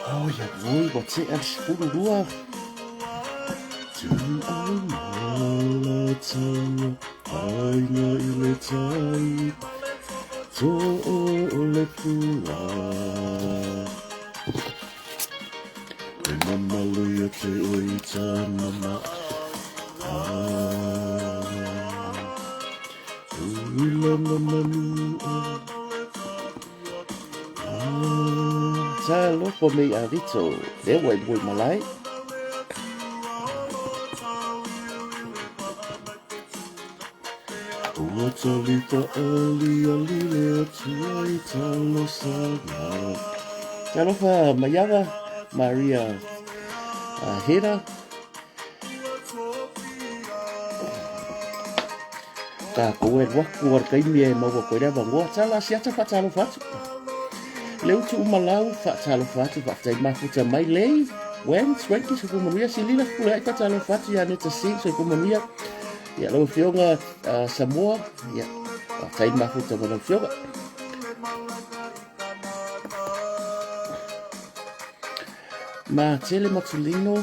Oh, ia voi, ua tea le 12. Tuau mala taua, aiga i le tai, tō o le pua. E mamalu ia te oi tana ma. Ah, uila na manu o. Talofa mei a Vito, lea ua i mua i malae. Ua talita ali ali le atua i talosaga. Talofa Maiava, Maria Hera, Tākou e waku ar kaimi e maua koe rea vangoa. Tala siata whaatalofa atu. Le utu umalau whaatalofa atu whaaftai mafuta mai lei. Wen Swanky so kumanuia si lila kule ai whaatalofa atu ia neta si so kumanuia. Ia lau fionga uh, Samoa. Ia whaaftai mafuta ma lau fionga. Ma tele matulino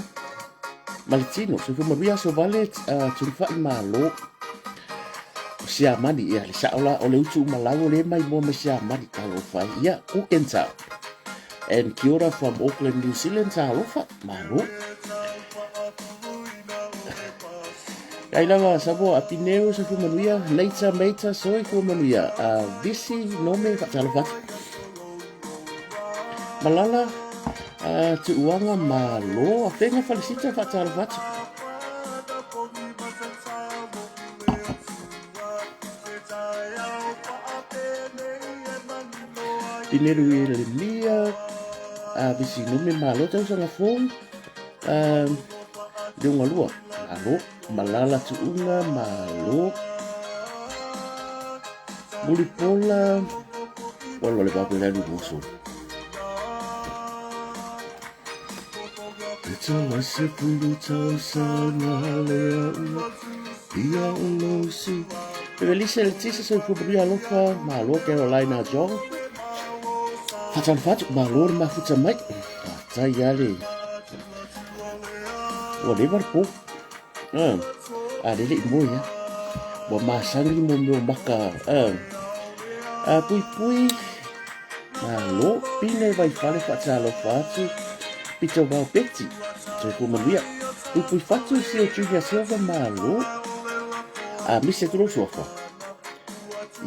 ma le tino soifua manuia aso vale uh, tunifa'i malo o siamani ia le sa'o la o le utu umalau o le mai moa mai siamani talofa ai ia kukenta and kia ora from Auckland New Zealand talofa malo Ai lava Samoa Apineu soifua manuia Leita Meita soifua manuia uh, Visi Nome faatalofa atu Malala uh, Tuuanga Malo Afenga Falesita faatalofa atu. Pineru Ieremia, uh, Visinome Malo tausaga fou, uh, Leogalua Malo. Malala Tuuga, malo. Mulipola, wala le wape le alu moso. It's a lase pulu tausaga le au ia o losi. Elise le tisa so kuburia alofa, malo Carolina John. Whatalofa atu, malo le mafuta mai. Tai ale. Ua leva le po. Ah, a lele i moe ia. Ua masani mo mea o maka. Ah, a pui pui. Malo, pine vai fale whaatalofa atu. Pita wao Betty. Soifua manuia. Pui pui fatu si o Junior Silva malo. A mise atu lou suafa.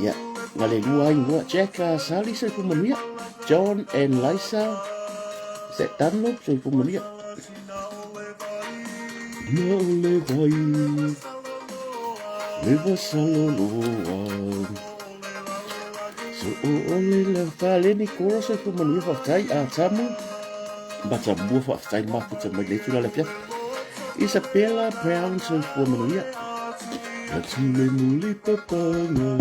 Ia, na le lua ai ngoa. Jack uh, Sally soifua manuia. John and Lisa. Is that Dunlop soifua manuia. Na o le vai, le vasaloloa. So o o le le whaleni koro soifua manuia whaatai a tamu. Mata mua whaatai mafuta mai le tula le fiafi. Isabella Brown soifua manuia. Atu le muli papanga,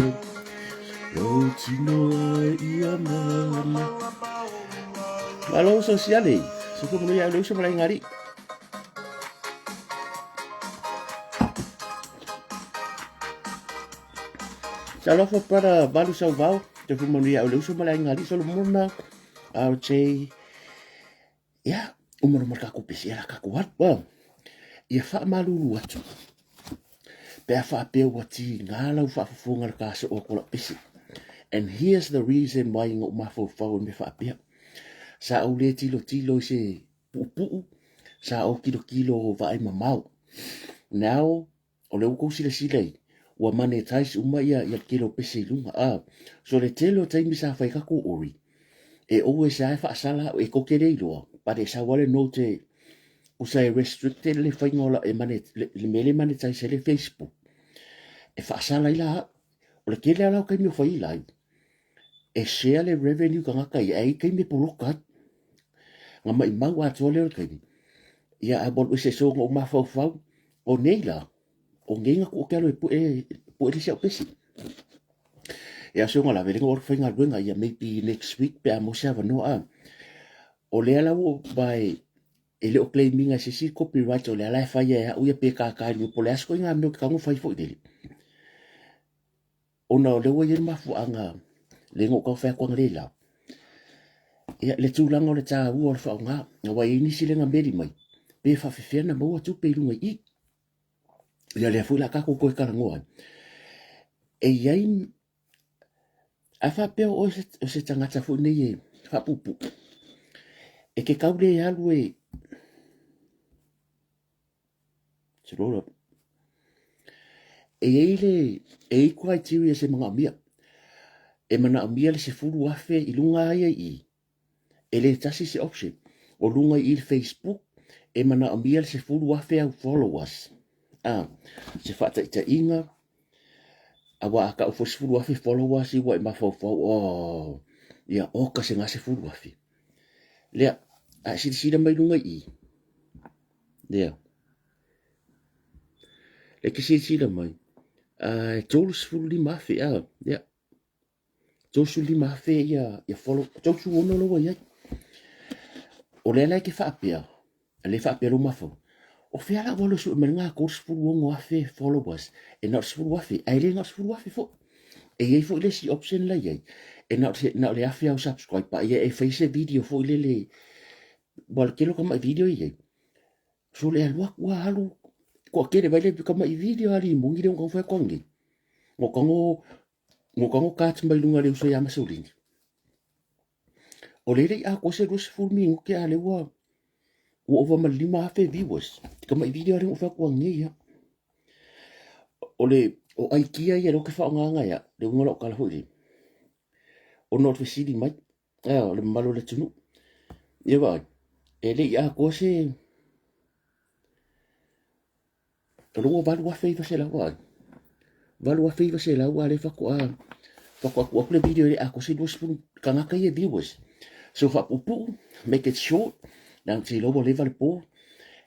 lau tino ai ia mana. Malo sosiale, soifua manuia au le uso malai ngari. Talofa brother Valu Sauvao, soifua manuia au le uso malai ngari Solomona, RJ, Ia, uma loma le takou pese, ia la takou alu. Well, ia faamalulu atu. Pe a faapea ua tiga lau faafofoga i le ta soo atu o lau pese. And here's the reason why na ou mafaufau i mea faapea. Sa ou le tilotilo i se puupuu, sa ou tilotilo vaai mamao. Now, O lea ua tou silasila i, ua monetize uma ia, ia le tele o pese i luga. Ah, so le tele o taimi sa fai tatou ori, e always lava e faasala au, e tou te le iloa, but e sau lava le note e, usa e restricted le faiga o la, e monet, le, le mea lea e monetize ai le Facebook, e faasala ai la au. O le tele lava la o taimi o fai ai live, e share le revenue tagata ia, e ai taimi e poloka ai. Na maimau atoa lea o le taimi. Ia, a ua ese so na ou mafaufau, O nei la, o nei na tuu ke alo e pue, pue le si au pesi. E aso nga lave lenga whainga luenga ia maybe next week pe a mo se avanoa a. O lea la ua vai e le o claiminga se si copyright o lea la e whai e au ia pe kākā i po le asko i ngā mea o ke kango whai foi lele. Ona o lea ua i ai le mafuaaga le na ou tau whai atu ana le la. Ia, le tulaga o le tāua o le faaaoga, aua e i ai nisi le gameli mai, pe faafefea na maua tupe i luga i i. Ia lea foi la tatou toe talanoa ai. E i ai, a faapea o oe o se tagata foi nei e faapuupuu, e te tau le alu e, Slow up. E i ai le, e i ai criteria se manaomia. E manaomia le 10,000 i luga ia i i. E le tasi se option. O luga i i le Facebook, e manaomia le 10,000 au followers. Ah, se faataitaiga, aua a tau foi 10,000 followers ua e mafaufau, oh, ia oka se ga 10,000. Lea, a e silasila mai luga i i, Lea. E te silasila mai, e 35,000, a, ia. 35,000 ia, ia follow, 36 la ua i ai. O lea la e te faapea, le faapea lou mafau, o fea la ua alu e sue mai lena 36,000 followers, e na o le 10,000, ae le na o le 10,000 foi. E i ai foi le isi option la i ai, e na o le, na o le 1,000 au subscriber, ia e fai se video foi lele, ua le tele o tamai video i ai. So le alu atu a alu, toatele mai le tamai video a limoni le ona fai atu nei. No tago no tago kat mai lunga le uso ia Masolini. O le lei atoa se 20 minute a le ua ua ova ma le 5,000 viewers. Tamai video a le ona fai atu nei ia. O le o aikia ia le o ke whaongaanga ia, le unga lau tala foi le. Ona o le fesili mai, Ea, o le mamalu o le atunuu. Ia vaai, e le i atoa se... O lea ua 8,900 vaai. 8,900 a lea faatoa faatoa tuu atu le video e le atoa se 20 tagata ia viewers. So faapuupuu, make it short, leaga ou te iloa ua leva le po.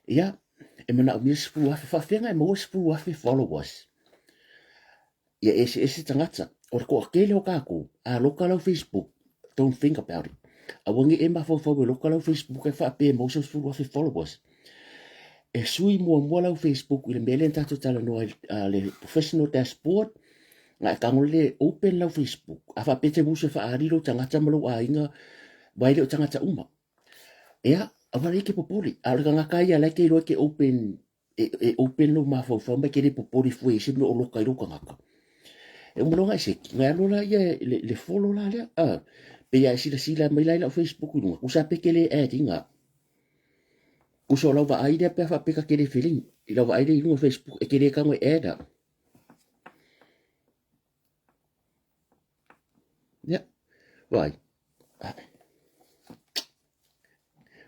Ia, e manaomia le 10,000, faafefea ona e maua le 10,000 followers? Ia eseese tagata. O le toatele o tatou, a loka lau Facebook, don't think about it. Aua ne i e mafaufau e loka lau Facebook e faapea e maua sau 10,000 followers. E sui muamua lau Facebook i le mea lea na tatou talanoa ai, le professional dashboard, na e tago le open lau Facebook. A faapea e te musu e faaali lou tagata ma lou aiga, aua e le o tagata uma. Ia, aua le ke popole. A o le tagata ia la e ke iloa e ke open e, e open lou mafaufau mai ke le popole fua i se mea o loka i lou tagata. E uma loa e seki, ngai alu la ia le, le follow la lea. Ah, pe ia e silasila mai la i lau Facebook i lunga. Kusa pe ke le add inga. Kusa o lau vaai lea pe a faapea ka ke le feeling. I lau vaai lea i lunga Facebook e ke le tago e add a. Ia, vaai.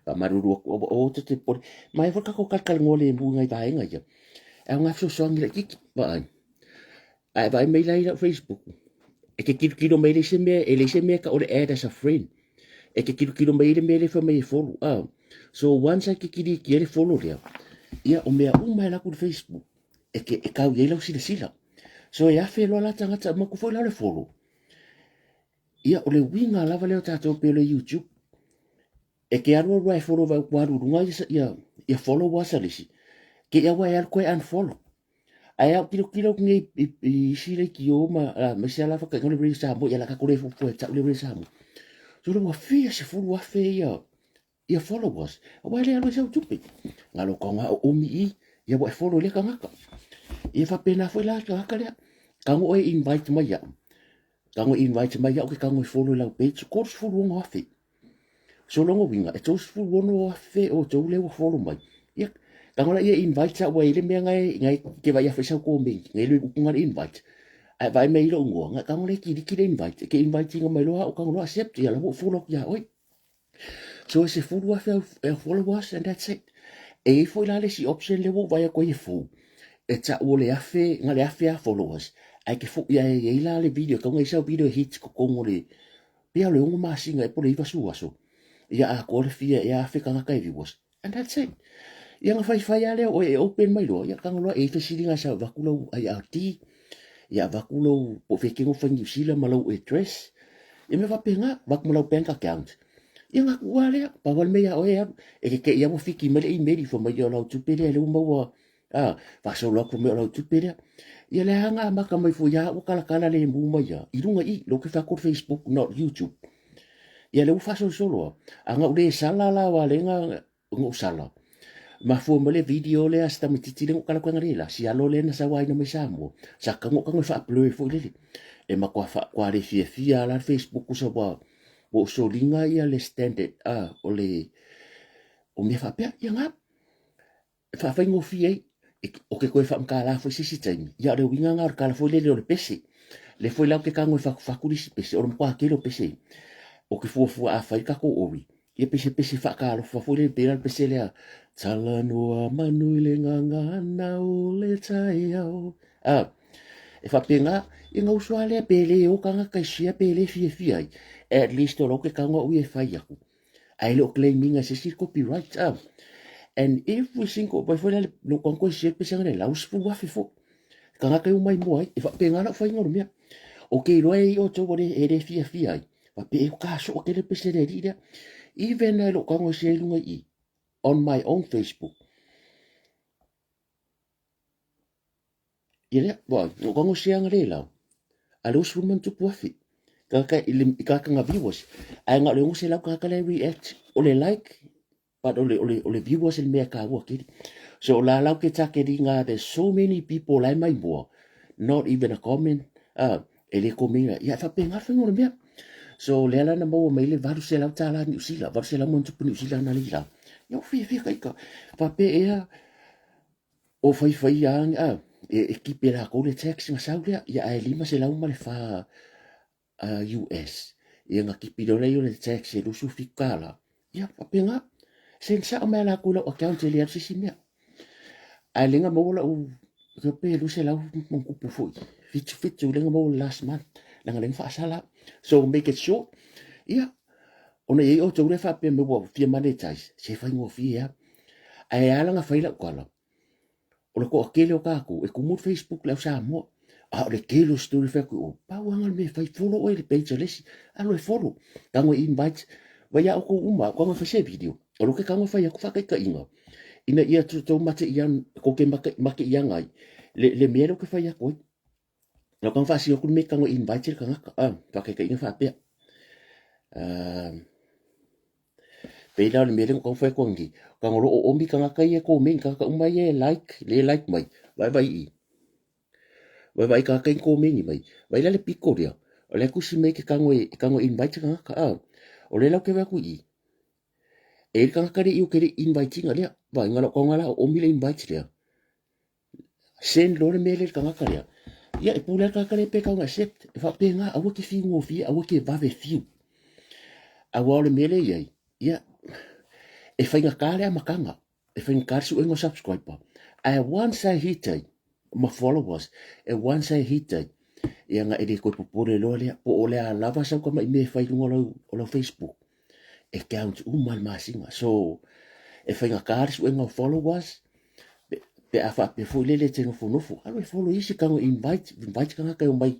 Faamalulu atu, o te te pole. Mai foi kako kalkalanoa le mu ngai vaega ia. E au ngā fesoasoani laitiiti, vaai. Ae vaai mai la i lau Facebook. E te tilotilo mai le se mea, e leai se mea e tau o le add as a friend. E te tilotilo mai le mea lea e fai mai e follow. Ah. So once e te kilikia le follow lea, ia o mea uma e alu atu i le Facebook, e te e kau i ai lau silasila. So e afe loa la tagata, manatua foi la o le follow. Ia, o le uiga lava lea o tatou pei o le YouTube. E te alu alu a e follow vai ua alu i luga ia, ia, ia followers a le isi. Te i aua e alu koe unfollow. Ae au tilotilo atu nei i, i isi leitio ma aemaise lava whakaiga o le Radio Samoa, ia la tatou le fuafua e tau le Radio Samoa. So le ua fia 10,000 ia ia followers. Aua e le alu ai sau tupe. Ngalo ka ngā o omi i, ia ua e follow i lea tagata. Ia faapena foi la tagata lea. Tago e invite mai ia'u. Tago e invite mai ia'u ke tago e follow i lau page, 36,000. So lona uiga, e 36,000 o outou lea ua follow mai. Ia, tago la ia invite a'u ai le mea ngai ngai ke vai afa i sau komeni, ngai le upu nga le invite. Ae vaai mai i lou igoa, ngai tago le kiliki le invite, ke invite inga mai loa a'u tago loa accept, ia la ua ou follow atu ia oe. So e 10,000 au, au followers and that's it. E i ai foi la le isi option lea ua ou vaai atu ai e fou. E tau o le afe, na le afe a followers. Ae ke foi ae i ai la le video, tau ngai sau video e hit totonu o le, pei o le 6 masina ea po o le 90 aso. Ia atoa le fia ea afe tagata e viewers. And that's it. Ia na faifai lava lea o oe e open mai loa, ia tago loa e i ai fesiliga sa avatu lau IRD, ia avatu lau po o fea e te nofo ai Niu Sila ma lau address, ia mea faapena, avatu ma lau bank account. Ia na tuu lava lea, pau lava le mea ia oe e alu, e te te i lava ua fiki mai le email fai mai o lau tupe lea lea ua maua, a, faasolo atu fai mai o lau tupe lea. Ia lea lava na amata mai foi lava ua talatala lemu mai lava i luga i i, lea ou te fai atu o le Facebook not YouTube. Ia lea ua faasolosolo lava. A na ou le sala la aua lea na ou sala, mafua mai le video lea a si tamaitiiti lea na ou tala atu ai analeila, si alo lea na sauaina mai Samoa, sa tatau ona ou tago e faa-blur foi lele. E matua faatoa le fiafia lava la le Facebook sa ua ou soliga ia le standard o le o mea faapea. Ia na. E faafaigofie ai, o ke toe faamatala foi se isi taimi, ia o le uiga lena o le tala foi lele o le pese. Lea foi la ou te tago e fatufatu le isi pese, o le matua tele o pese ia. Ou te fuafua a fai le tatou ori, ia pei se pese faatalofa foi lele, pei la le pese lea, Talanoa manu i le gagana o le taeao. A, e faapena, ia na uso lava lea pe le o tagata e share pe le fiafia ai, at least o la ou te tago au ia e fai atu. Ae le o claim ina e se isi le copyright a. And every single, vai foi la le no kwan koe share pesanga le lau 10,000 foi. Tagata e umai mua ai, e faapena lau faiga o le mea. O ke iloa e i o tau le e le fiafia ai. Faapea e ka soo tele pese le alii lea. Even ai lou tago e share i luga i i, on my own Facebook. Ia lea, vaai, na ou tago share analeila, a le 20 ma ona tupu afe. Tagata i le i tagata na viewers, ae na o le 600 tagata la e react. O le like, but o le, o le, o le viewers le mea e taua tele. So o la lau ke target ina, there's so many people la e mai mua, not even a comment, e le komena. Ia, e faapena le faiga o le mea. So lea la na maua mai le $800 Niu Sila, 800 ma ona tupu Niu Sila analeila. Ia, ua fiafia ka ika. Faapea ea, O faifai a a e keep e lakou le tax na sau lea ia ae 504 US ia na kipi loa lea o le tax e $27 ia faapena send sao mai lakou i lau account e le alu se isi mea ae lea na maua lau pe 200 ma ona tupu foi fitu fitu lea na maua last month leaga lea na faasala au so make it short ia ona i ai outou lea faapea mai ua fia monetize se faigofie lava Ae ala ona fai lau tala, o le toatele o tatou e tumu le Facebook i le au Samoa, a o le tele o story e fai atu i o, pau lava le mea e fai, follow oe i le page a le isi, alu e follow, tago e invite, vaai a outou uma, tago e fai se video, o lea ou te tago e fai atu faataitaiga, ina ia tou mate i tou te mate i aga ai le mea lea ou te fai atu ai. Lau tago faasino atu le mea e tago e invite le tagata, faataitaiga faapea. Pei la o le mea lea na taumafai atu ananei, tago loa oomi tagata ia e comment, tagata uma ia e like, le like mai, vaevae i i. Vaevae i tagata ia e comment mai, vaai la le pito lea, o la e tusi mai e te tago e, tago e invite se tagata, O lea la ou te vaai atu i i, e i ai le tagata lea i i ou te le i invite ina lea, vaai, na o lau tago la oomi le invite lea. Send loa le mea lea i le tagata lea, ia e pule lava le tagata lea pe tau na accept. E faapena, aua e te fiu gofie, aua e te vave fiu. Aua o le mea lea e i ai, ia, e faigata le amataga, e faigata le suega o subscriber. Ae once a hit ai, ma followers, e once a hit ai, ia na e le toe popole loa lea, po o le a lava sau tamai mea e fai i luga o lau, o lau Facebook, e count uma le masina. So, e faigata le suega o followers, pe a faapea foi lele e te nofonofo, alu e follow isi tago invite, invite tagata e omai.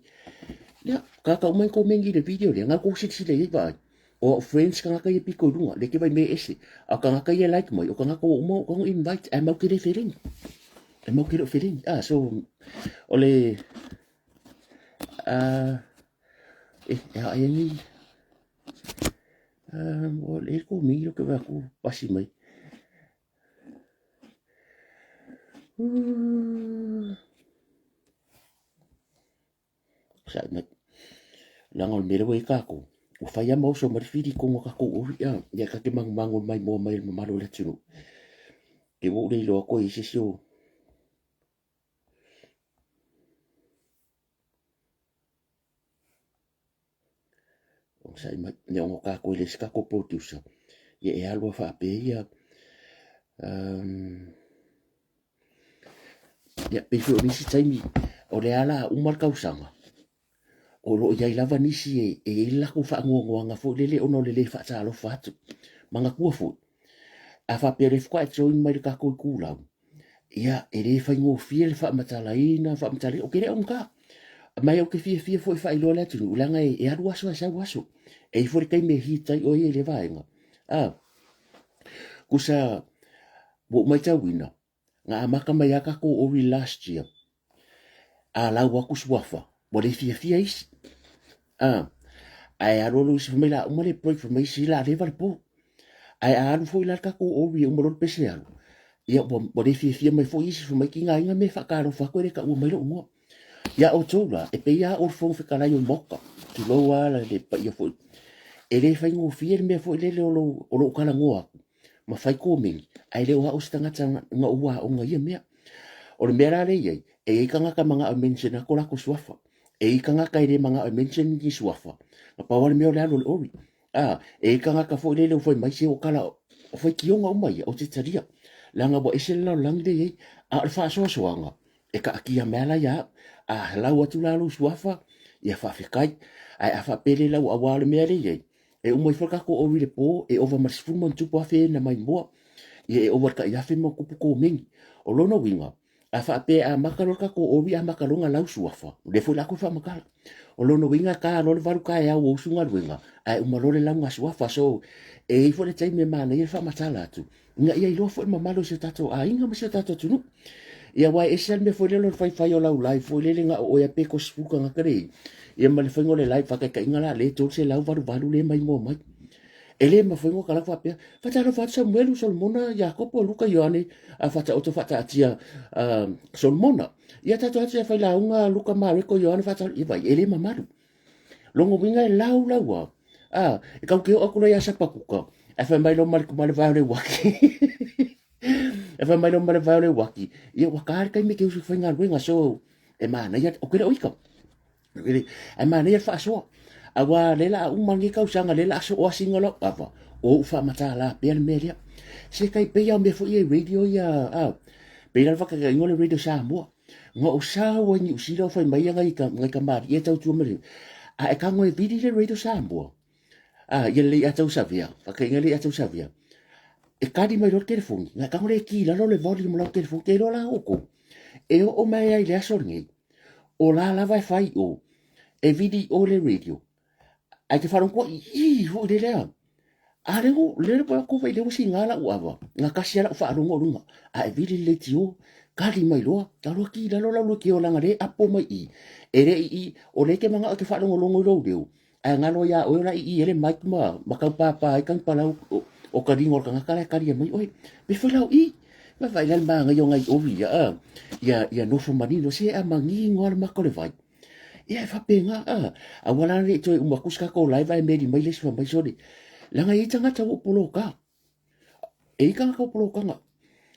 Ia, tagata uma e comment i le video lea, na kou silasila i ai vaai. O au friends tagata ia pito i luga, le ke vai mea ese. A o tagata ia like mai, o tagata ua uma ou tago invite, ae mau te le feleni. E mau te le o feleni. Ah, so, o le, ah, e, e a ai nei, ah, o le ko mingi o ke vai aku pasi mai. Saʻi mai. Leaga o le mea lea ua i ai kākou, ua fai lava ma oso mai le fili i totonu o tatou oi, a, ia ta te magumagu mai moa mai le mamalu o le atunuu. Te ua ou le iloa atu ai i se isi o Onosai mai, ne ono kākou e le isi kākou producer. Ia e alu a faapea ia, ia pei foi o nisi taimi, o le ala a uma le tausaga, o lo o i ai lava nisi e, e i ai le latou faanoanoaga foi lele ona o le le faatalofa atu. Manatua foi, a faapea o lea faatoa e join mai i le tatou itulau, Ia, e le faigofie le faamatalaina, faamatalaina, ou te le augata. Ma ou te fiafia foi e faailoa le atunuu, leaga e, e alu aso ae sau aso. E i ai foi le taimi e hit ai oe ia i lea vaega. A, kusa, ua ou matauina, na amata mai lava tatou ori last year, a lau atu suafa, ua le fiafia isi. A, Ae alu alu isi fai mai la uma le break fai mai isi la leva le po. Ae a alu foi la le tatou ori e uma loa le pese alu, ia ua, ua le fiafia mai foi isi fai mai tigaina mea e faatalofa atu e le taua mai lou igoa. Ia outou la, e pei lava o le Fofoga Fetalai o le Maota, tulou lava le paia foi. E le faigofie le mea foi lele o lou, o lou talanoa atu ma fai komeni, ae le o au se tagata na ou aoga i ia mea. O le mea la lea e i ai, e i ai tagata manao e mention atu o latou suafa. E i ai tagata e le manao e mention ni suafa, na pau lava le mea o le alu o le ori. A, e i ai tagata foi lele ua fai mai se ua tala o faitioga uma ia, ou te talia, leaga ua ese le lalolagi lea e i ai. A o le faasoasoaga, e taatia mai lava la ia au. A lau atu la lou suafa, ia faafetai. Ae a faapea e le lau, aua o le mea lea e i ai, e uma ifo le tatou ori i le po, e ova ma le 10+ e na maimoa. Ia e ova i le tai 1000+ komeni. O lona uiga, A faapea e amata loa le tatou ori amata loa ona lau suafa, o lea foi o le a toe faamatala. O lona uiga e ta loa le 8 taeao ua usu galuega, ae uma loa le lauga suafa. So, e i ai foi le taimi e manaia le faamatala atu, ina ia iloa foi le mamalu o si o tatou aiga ma si o tatou atunuu. Ia aua e ese lava le mea foi lele o le faifai o lau live foi lele na o oe lava pe 30 tagata lea i ai, ia ma le faiga o le live faataitaiga la lea e 388 lea e maimoa mai. E le mafai ona talau faapea, Faatalofa atu Samuelu, Solomona, Iakopo, Luka, Ioane, a faataoto faataatia Solomona. Ia tatou atu ia failauga Luka, Mareko, Ioane, faatalofa, ia vai, e le mamalu. Longa uiga e lau lau a. A, e kau ke o aku la ia Sapakuka, ae fai mai lo ma le vae o le uaki. E fai mai lo ma le vae o le uaki, ia ua ta le taimi ke usu faigaluega, so e manaia, o ke le o ika. Ae manaia le faasoa. Aua lea la a uma lenei tausaga lea la a soo asiga lau ava, o ou faamatala pea le mea lea. Se tai pei lava o mea foi ia i radio ia, a, pei la le faataitaiga o le Radio Samoa. Na ou sau ai Niu Sila o fai mai nai, nai tamalii e tautua mai, a e tago e vili le Radio Samoa, a, ia lelei a tausavea, faataitaiga lelei a tausavea, e kali mai loa le telefoni, na e tago lea e ki i lalo le volume o lau telefoni, te iloa la outou, e oo mai ai i le aso lenei, O la lava e fai o, e vili o le radio. Ai te wharongo i i ho le lea. A le ho le le ko vai le usi ngā la uava. Ngā kasi ala wharongo runga. A e vili le tio kali mai loa. Ta loa ki lalo la lo ki o langa le apo mai i. E le i i o le ke manga o te wharongo longo i lou leo. Ae ngalo iā oe la i i ele mic ma ma kau pāpā ai kau palau o, o ka ringa o le kangaka la e kalia mai oe. Me whai lau i. Vai vai la le māngai o ngai ovi ia, a, ia, ia nofo manino se a mangingo ala maka o le vai. Ia e whapenga, a, a ua la le toe uma kusi kako live ai meri mai le si mai sole. Langa i tangata o poloka. E i kanga kau polokanga.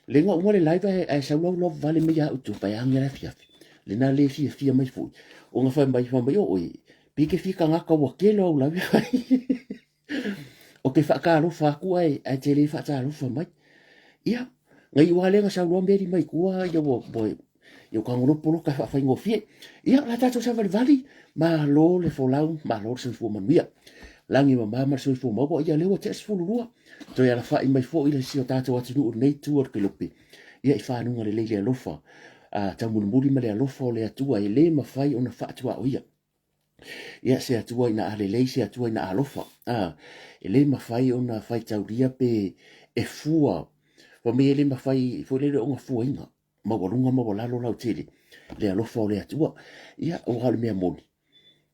Le nga uma le live ae, ae sau lau love vale mai au tu pai ange la fiafi. Le na le fia fia mai fui. O nga fai mai fai mai o oi. Pi ke fia kanga kau a kelo au lavi fai. O ke whakalofa aku ai, ai te le whakalofa mai. Ia, ngai ua le nga sau loa meri mai kua, ia ua, ua, Ia ka ngolo polo ka whaingofie. Ia la tātou savalivali, malo le folau, malo le soifua manuia. Lagi mamā ma le soifua maua, ia lea ua tea 12. Toe alafai mai foi le si o tātou atunuu lenei tu o le kelope. Ia i whānunga lelei le alofa, a taumulimuli ma le alofa o le Atua e le mawhai ona whaatuaoia. Ia se Atua ina alelei, se Atua ina alofa. A, e le mawhai ona whaitauria pe e fua. Wa me e le mawhai foi lele o ngā fuainga. Maualuga maualalo lautele le alofa o le Atua. Ia, aua o le mea moni,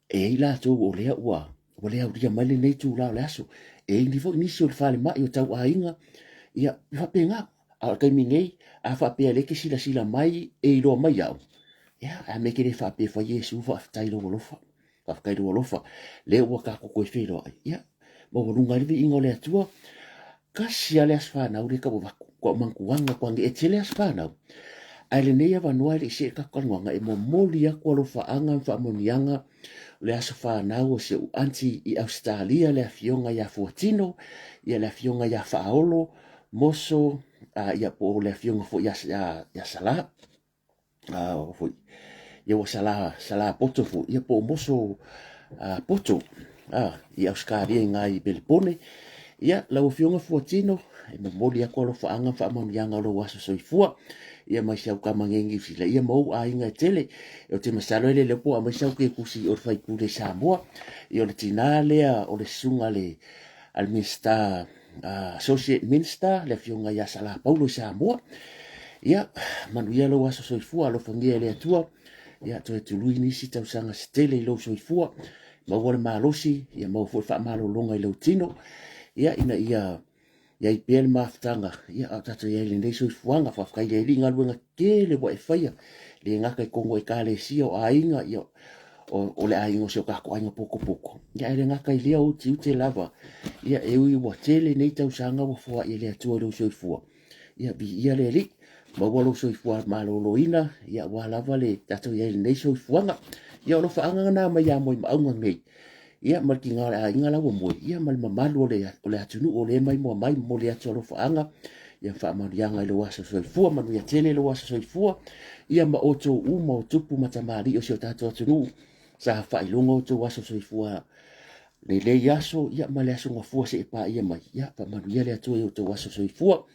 e i ai latou o lea ua, ua le aulia mai lenei itulā o le aso. E i ai foi nisi o le falemai o tauaiga, ia, e faapena. A o le taimi nei, a faapea lea e te silasila mai e iloa mai au, ia, a mea e te le faapea fai Iesu, faafetai i lou alofa. Faafetai i lou alofa, lea ua tatou toe feiloai. Ia, maualuga ai le viiga o le Atua. Kasi lava le aso fanau lea e tau avatu. Kua ou manatuaga, kua ge tele aso fanau. Ae lenei avanoa e le i see le tatou talanoaga e momoli atu alofaaga ma faamanuiaga o le aso fanau o si ou aunty i Ausetalia le afioga ia Fuatino, ia le afioga ia Faaolo Moso, ia po o le afioga foi ia Sala. Foi ia ua sala sala poto foi ia po o moso poto i Ausetalia i ina i Melepone. Ia lau Afioga Fuatino, e momoli atu alofaaga ma faamanuiaga o lou aso soifua ia mai si au tama nei Niu Sila ia ma ou aiga e tele. Ou te masalo e le iloa po o aumai sau ketusi o le faipule i Samoa. Ia o le tina lea o le susuga i le Minisita Associate Minister, le Afioga ia Sala Paulo i Samoa. Ia, manuia lou aso soifua, alofagia e le Atua. Ia, toe tului nisi tausaga se tele i lou soifua. Maua le malosi, ia maua foi le faamalologa i lou tino, ia ina ia i ai pea le mafutaga, ia a o tatou i ai i lenei soifuaga. Faafetai i le Alii i galuega tele ua e faia, le gata i totonu o ekalesia, o aiga, ia, o le aiga o si o tatou aiga potopoto. Ia ae le gata i lea o utiute lava, ia e ui ua tele nei tausaga ua foai e le Atua i lou soifua. Ia viia le Alii, maua lou soifua maloloina, ia aua lava le tatou i ai i lenei soifuaga. Ia o alofaaga na mai ia Moemauga nei, ia ma le tiga o le aiga la ua moe, ia ma le mamalu o le atunuu o lea e maimoa mai, momoli atu alofaaga, ia faamanuiaga i lou aso soifua, manuia tele lou aso soifua, ia ma outou uma o tupu ma tamalii o si o tatou atunuu, sa faailoga outou aso soifua lenei aso, ia ma le aso gafua seia paia mai, ia faamanuia le Atua i outou aso soifua.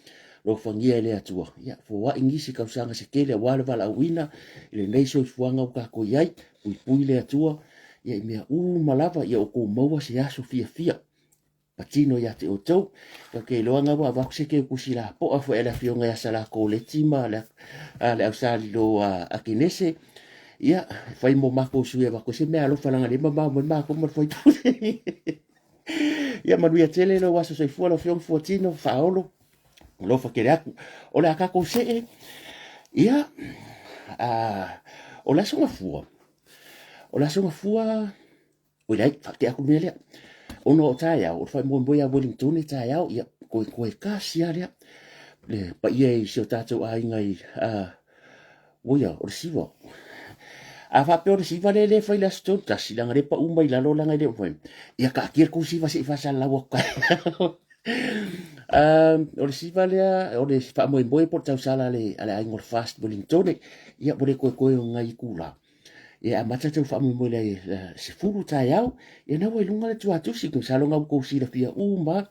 Alofagia e le Atua, ia foai nisi tausaga se tele aua le valaauina i lenei soifuaga ua tatou i ai. Puipui le Atua ia i mea uma lava, ia outou maua se aso fiafia patino ia te outou. Ou te iloa na ua avatu se teutusi lapoa foi a le afioga ia Salakoleti ma le Ausalilo a Akenese, ia e fai mo matou sui avatu ai se mea alofa leaga lea e mamao mai matou ma le faipule. Ia manuia tele lou aso soifua lau afioga Fuatino Faaolo, alofa tele atu. O le a tatou see, ia, o le aso Gafua, o le aso Gafua, oi leai, faatea atu le mea lea. Ona o taeao, o le faamoemoe ia Wellington e taeao, ia, koe kasi lava lea. Le paia i si o tatou aiga i, oia, o le siva. A faapea o le siva lea le fai le aso 31, leaga lea pau mai lalo leaga e le o fai. Ia taatia le tou siva se i faasalalau atu taeao. O le siva lea, o le faamoemoe po o le tausala a le aiga o le Fast Wellington, ia ua le toe toe o nai itula. Ia amata tau faamoemoe le 10 taeao, ia na ua i luga le tuatusi, masalo na ua tou silafia uma,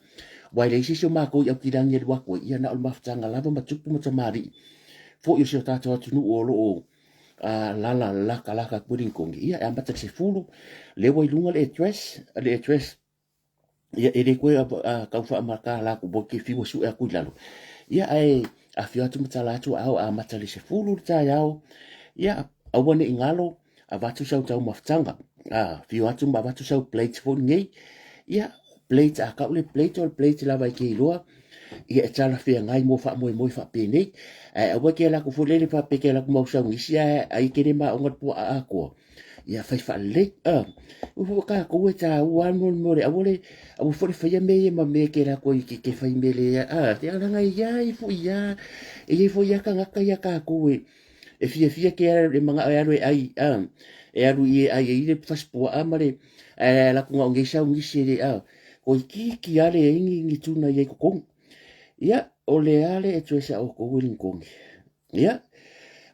aua e leai se isi o matou i Aukilani e alu atu ai, ia na o le mafutaga lava ma tupu ma tamalii foi o si o tatou atunuu o lo o alala latalata atu i Lincoln. Ia e amata i le 10, lea ua i luga le address, le address ia e le toe tau faamatala atu mo ke fiu e sue atu i lalo. Ia ae afio atu ma tala atu ao amata le 10 le taeao. Ia aua ne i galo avatu sau taumafataga. Afio atu ma avatu sau plate foi nei. Ia plate a kau le plate o le plate lava e ke iloa. Ia e talafeagai mo faamoemoe faapenei. Ae aua ke ala atu foi lele faapea ke ala atu mau saunisi ae ai ke le maoga le puaa atoa. Ia fai faalelei. Ua foi tatou e taua lava le mea o le aua le aua foi le faia mea ia ma mea ke latou i ke fai mea le te leaga e iai foi lava e iai foi lava tagata ia tatou e e fiafia ke e manao e alu e ai e alu i e ai ai le fasipuaa ma le ae ala atu na o nei saunisi e le toeitiiti lava leai ni tuna i ai i totonu. Ia o le a le address a outou e Lincoln? Ia,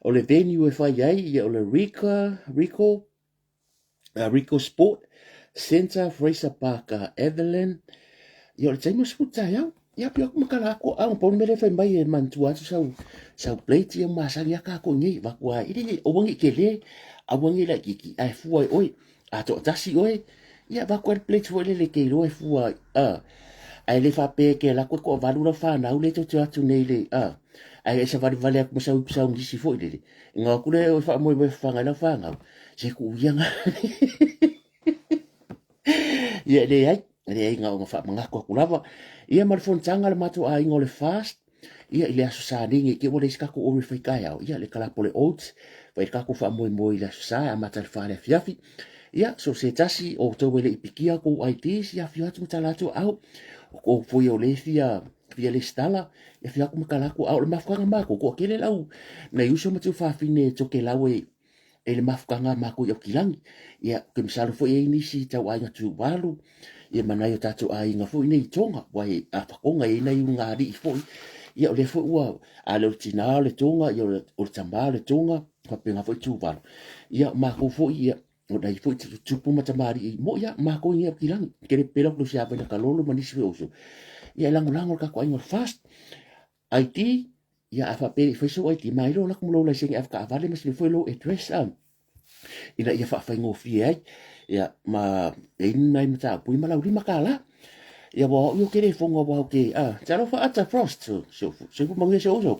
o le venue e fai ai, ia o le Rico, Rico, Rico Sport Centre, Fraser Park, Evelyn. Ia, o le taimi o le 10 taeao. Ia, pio atu ma kala atu, a, pau le mea lea fai mai e manatua atu sau, sau plate ia masani a kākou nei, vaku a, ili, aua nei tele, aua nei laitiiti, ae fua e oe. A toatasi oe, ia avatu ai le plate foi lele e te iloa e fua ai, a. Ae le faapea e te alu atu e toavalu lau fanau lea tou te o atu nei i le, a. Ae e savalivali atu ma sau saunisi foi lele, ona o atu lea e faamoemoe fafaga ai lau fanau, se tuu ia na. Ia e leai, e leai na ona faamanatu atu lava. Ia ma le fonotaga a le matou aiga o le FAST, ia i le Aso Sa nei, nei te i ua leai se tatou ori e fai taeao, ia le kalapo o le oats, fai le tatou faamoemoe i le Aso Sa e amata i le 4 i le afiafi. Ia, so o se tasi o outou e le i pikia tou IDs, ia afio atu ma tala atu au, o tou foi o lea e fia fia lesitala, ia afio atu ma tala atu au. O le mafuaaga matou, toatele lau nai uso ma tuafafine e tokelau e e le mafutaga a matou i Aukilani. Ia, ou te masalo foi e i ai nisi tau aiga Tuvalu, ia ma nai o tatou aiga foi nei i Tonga, aua e a Tonga e i ai nai ulugalii foi. Ia o lea foi ua, a le o le tina o le Tonga, ia o le tama o le Tonga, faapena foi Tuvalu. Ia, o matou foi, ia, o nai foi tupu ma tamalii, mo'i lava, matou i nei Aukilani. Ke le pepelo atu i se avaina kalolo ma nisi foi o uso. Ia e lagolago le tatou aiga o le FAST. ID, ia a faapea e le i fai sou ID, mailo alu atu ma lou laisene avetaavale ma sili foi lou address a, ina ia faafaigofie ai. Ia, ma e i ai nai mataupu ma lau $5. Ia, ua au ia ou te le fono aua ou te, a, talofa Ata Frost, so, so, soifua manuia si ou uso.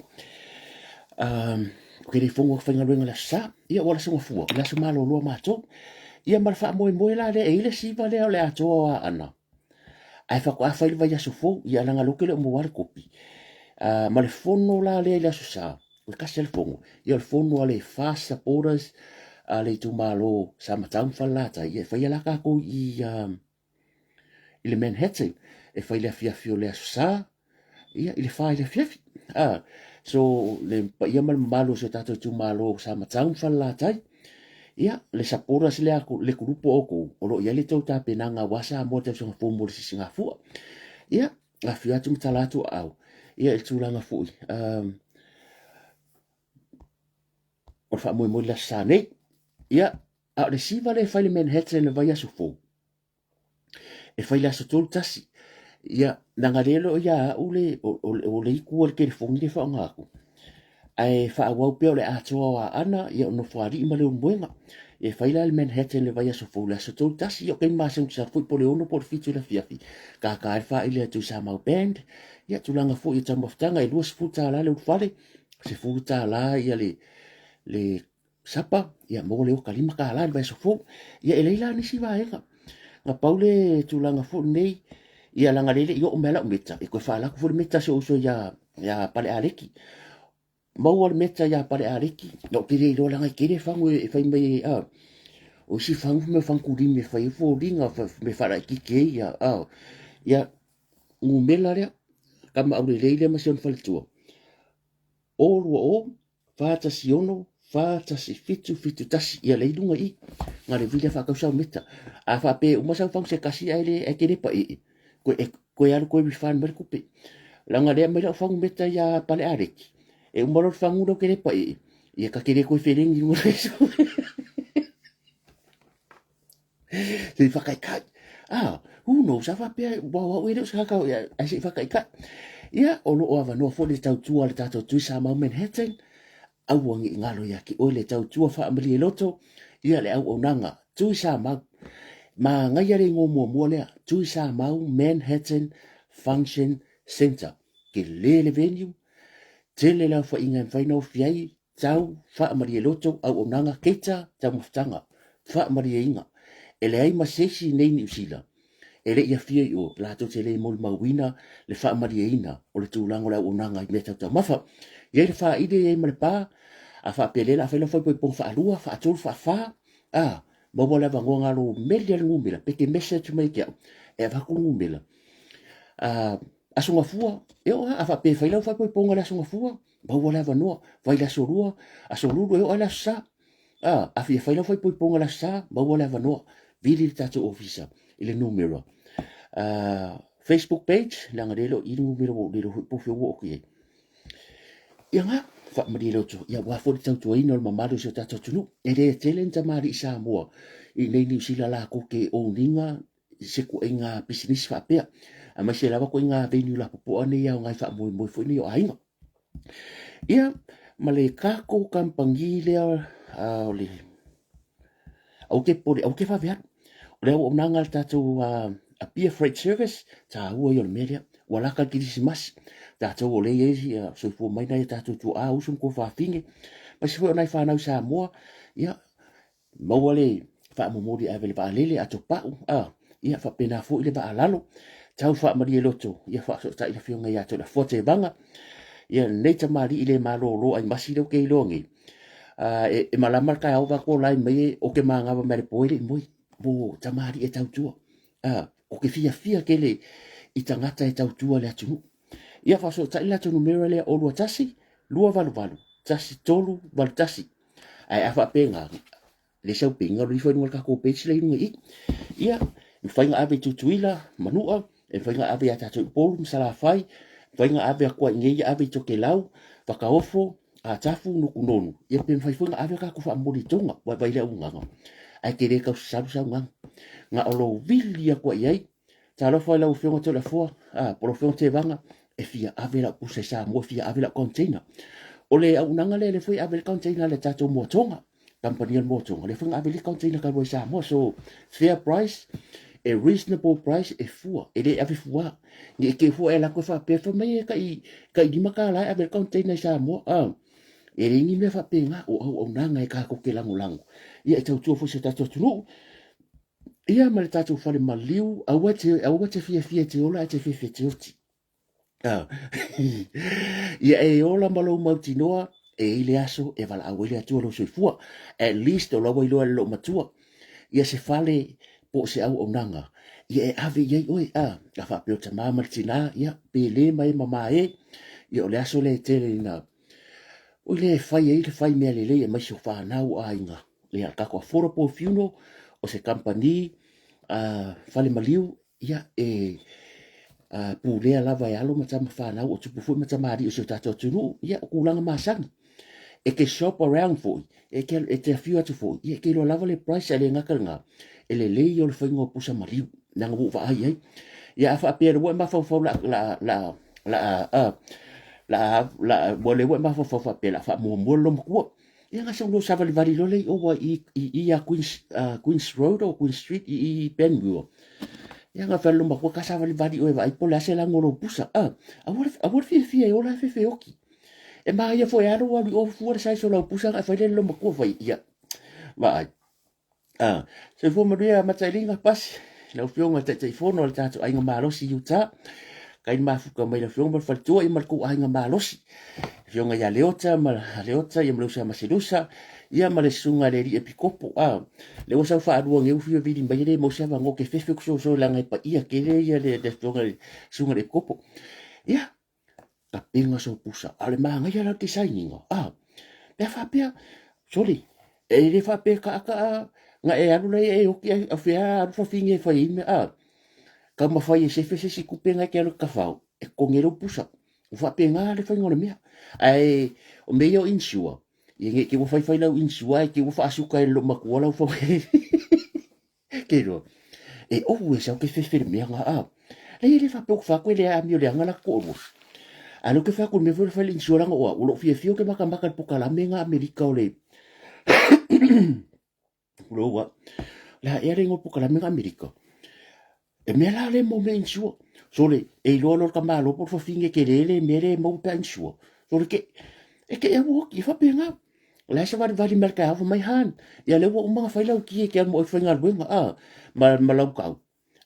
Ou te le fono faigaluega i le aso Sa. Ia, ua le aso Gafua, o le aso malolo a matou. Ia ma le faamoemoe la lea, e i ai le siva lea o le atoa o Aana, ae faatoa fai le vaiaso fou, ia leaga lea ou te le o maua le kopi. Ma le fono la lea i le Aso Sa, o le tasi le fono, ia o le fono a le FAST supporters a le itumalo Samatau ma Falelatai, ia e faia la tatou i le Manhattan, e fai le afiafi o le Aso Sa, ia i le fa i le afiafi. So le paia ma le mamalu o si o tatou itumalo o Samatau ma Falelatai, ia le supporters lea le kulupu o outou, o lo o i ai le tou tapenaga aua Samoa i le tausaga fou mo le sisigafua. Ia, afifio atu ma tala atu aao, ia i le tulaga foi o le faamoemoe i le Aso Sa nei. Ia, a o le siva lea e fai i le Manhattan i le vaiaso fou, e fai le aso 31. Ia, leaga lea e le o ia au le, o le itu o le telefoni lea e faaaoga atu, ae faaauau pea o le atoa o Aana, ia o Nofoalii ma Leulumoega. E fai la le Manhattan i le vaiaso fou i le aso 31, ia o taimi masani ou te alu foi po o le 6 po o le 7 i le afiafi, tata ai le faaili a Tuisamau Band, ia tulaga foi i taumafataga e $20 le ulufale, $10 ia le sapa, ia maua le oka $5 i le vaiaso fou. Ia e leai la nisi vaega. Na pau le tulaga foi lenei, ia leaga lea e le i oo mai lau meta, e toe faaala atu foi le meta a si ou uso ia, ia Pale Aleki. Maua le meta ia Pale Aleki, na ou te le iloa leaga e tele fagu e fai mai ai, a. O isi fagu mea fagu kulimi e fai ai foliga, mea faalaitiiti ai, ia, a. Ia, numera lea, tama aulelei lea ma si ona faletua. O 2 O 4 1 6 4 1 7 7 1. Ia lea i luga i i. Na le vili faatau sau meta. A faapea e uma sau fagu se tasi ae le ae te le paee, koe e koe alu koe refund mai le tupe. Leaga lea aumai lau fagu meta ia Pale Aleki. E uma loa le fagu lea ou te le paee, ia ta te le toe feleni i luga o le Se i whakaikai. Ah, who knows, a whapea, wau au e leo se kakau, ai se i whakaikai. Ia, o loo awanoa fo le tautua le tātou tui sa mau Manhattan, aua ngi ngalo ia ki oi le tautua whaamalie loto, ia le au aunaga, tui sa mau. Ma ngai le ingoa muamua lea, tui sa mau Manhattan Function Center. Ke le le venue, tele le aofaiga e mafai ona ofi ai, Tau, faamalie loto, auaunaga, keita, taumafataga, faamalieina. E leai ma se isi i nei Niu Sila e le i afio i o, latou te le molimauina le faamalieina o le tulaga o le auaunaga i mea tau taumafa. E i ai le faaili, e i ai ma le pa, a faapea lea o le a fai lau faaipoipoga faalua, faatolu, faafa, a, maua le avanoa galo meli a le numera, pe te message mai ia te au, e avatu le numera. A, Aso Gafua, e oo lava, a faapea e fai lau faaipoipoga i le Aso Gafua, maua le avanoa, fai le aso lua, aso lulu e oo lava i le aso sa. A, a fia fai lau faaipoipoga i le aso sa, maua le avanoa, vili le tatou ofisa i le numera. Facebook page, leaga lea e le o i le numera ua ou le iloa foi po o fea ua oo atu i ai. Ia nga, faamalie le oto, ia aua foi le tautuaina o le mamalu o si o tatou atunuu. E le tele ni tamalii Samoa i inei Niu Sila latou te own ina se ituaiga pisinisi faapea, aemaise lava ituaiga venue lapopoa nei e aoga i faamoemoe foi nei o aiga. Ia, ma le tatou kamupani lea o le aua te popole, aua te vave alu. O le auaunaga a le tatou Apia Freight Service, taua ia o le mea lea. Ua lata le Kerisimasi, tatou o lea e i ai soifua mai nai o tatou tuaa, uso ma tuafafine, aemaise foi o nai fanau Samoa, ia, maua le faamomoli ave le vaalele ato pau a ia faapena foi le vaa lalo tau faamalie loto ia faasootai le afioga ia Toleafoa Tevaga ia lenei tamalii le malolo ai masi lea ou te iloa nei e, e malama le taeao vaeatu o lae mai e o ke manava mai le po e le i moe mo tamalii e tautua a o ke fiafia tele i tagata e tautua le atunuu ia faasootai le latou numera lea o 21 288 1381 Ae a faapena, le sau peiga lo ifo i luga o le tatou page lea i luga i i. Ia, e mafai ona ave i Tutuila, Manua, e mafai ona ave ia tatou i Upolu ma Salafai, e mafai ona ave atu ai i inei ave i Tokelau, Fakaofo, Atafu, Nukunonu, ia pe mafai foi ona ave tatou faamomoli i Tonga, vaivai le auaunaga. Ae te le tau sasalu saunoaga. Na o lou vili atu ai i ai, Talofa i lau Afioga Toleafoa, a, po o lau Afioga Tevaga, e fia ave lau pusa i Samoa, e fia ave lau container. O le auaunaga lea, lea foi e ave le container a le tatou Moatoga, kamupani a le Moatoga, lea foi na ave le container talu ai i Samoa. So, fair price, e reasonable price, e fua, e le ave fuā. Ne i te i fua e alu atu e faapea, fai mai e tai, tai $5 e ave le container i Samoa. A, e leai ni mea faapena, o auaunaga e tatou te lagolago. Ia e tautua foi i si o tatou atunuu. Ia ma le tatou fale maliu, aua te, aua te fiafia e te ola ae te fiafia e te oti. Ah. Ia e ola ma lou mautinoa, e i le aso e valaau ai le Atua lou soifua. At least o la ua iloa e le loomatua. Ia se fale po o se auaunaga, ia e ave i ai oe. Ah, a faapea o tama ma le tina, ia pe le ma e mama e, ia o le aso lea e tele ina o lea e fai ai le fai mea lelei aemaise o fanau o aiga. Ia, tatou Affordable Funeral, o se kamupani fale maliu, ia, e pulea lava e alo ma tama fanau, o tupu foi ma tamalii o si o tatou atunuu, ia, o tulaga masani. E te shop around foi, e te, e te afio atu foi, ia, e te iloa lava le price, ae le gata i lena, e lelei ia o le faiga o pusa maliu, leaga ua ou vaai i ai. Ia, a faapea ua e mafaufau la, la, la, la, la, la, la, ua lea ua e mafaufau faapea la faamuamua le loomatua. Ia nga sau lo savalivali loa lea i o i i i ia Queens Queens Road o Queens Street i i Panmure. Ia nga fai loma kua ka savalivali oe vaai po le a se lago o lou pusa. Ah, aua le aua le fiafia e ola e fefeoki. E māia foi e alu alu i o fua le size o lau pusa nga e fai le loma kua fai ia. Vaai. Ah, soifua manuia Matailiga Pasi, lau Afioga i le Taitaifono o le tatou Aiga Malosi i Utah. Kai le mafuta mai lau Afioga ma le faletua ia ma le tou aiga malosi. Afioga ia Leota ma Leota ia ma le uso ia Maselusa ia ma le susuga i le alii epikopo. Ah, le ua sau faalua nei ua fia vili mai e le maua se avanoa ke fefe ku soso leaga e paia tele ia le afioga i le susuga i le epikopo. Ia, tapena sou pusa. A o le manaia la o le design-ina, a, pe a faapea, sole, e le faapea e taata'a na e alu la e oti ai, o fea alu fafine e fai ai mea, a, taumafai e sefe se isi tupe na e te alu e tafao, e totogi ai lou pusa. Ua faapena le faiga o le mea. Ae o mea ia o insure, ia ne i te i ua faifai lau insure ae te i ua faasuka e le loomatua lau fau Ke iloa, e ou e sau ke fefe le mea nga a. Leai e le faapea ou te fai atu e leai amio leaga la toalua. A o lea ou te fai atu i le mea foi lea fai le insure leaga o au, o lou fiafia ou te matamata i le pokalame nga Amerika o le Tulou a. O le a ea le igoa o le pokalame nga Amerika? E mea la lea mo mea insure. Sole, e iloa loa le tamaloa po o le fafine tele le mea lea e maua pe a insure. Sole, ke, e te au oti, e faapena. O la e savalivali mai le taeao fai mai, Han, ia lea ua uma ona fai lau ki e te alu ma oe i le faigaluega, a, ma, ma lau tau.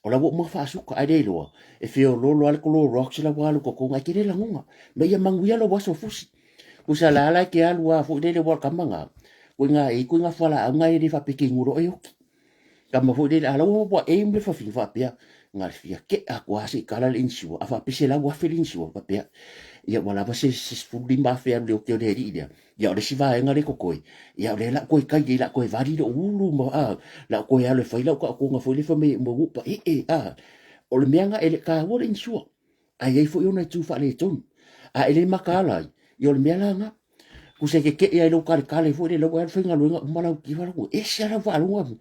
O la ua uma ona faasuka, ae le iloa, e feoloolo lava le Clorox la ua alu i totonu, ae tele lagona. Ma ia manuia lou aso fusi. Tusa la la e te alu lava foi lele, aua o le tama lena, koina e i koina fualaau na e le faapea e te inu loa e oti. Tama foi lele, a la ua ua aim le fafine faapea, na le fia ke'a atu lava se i kala le insure, a faapea $100,000 le insure, faapea, ia ua lava se $15,000 e alu i le ote o le alii lea. Ia o le isi vaega lea e totoe, ia o lea o le a ou toe kai ai, o le a toe vali lou ulu ma, a, o le a ou toe alu e fai lau taotoga foi lea fai mai e uma ua ou paee, a. O le mea lena, e le taua le insure, ae i ai foi ona itu faaletonu. A e le mataala ai, ia o le mea la lena. Tusa e tetee ai lou taletale foi lele, ua alu faigaluega uma lau kiva lau, ese lava lau faalogo.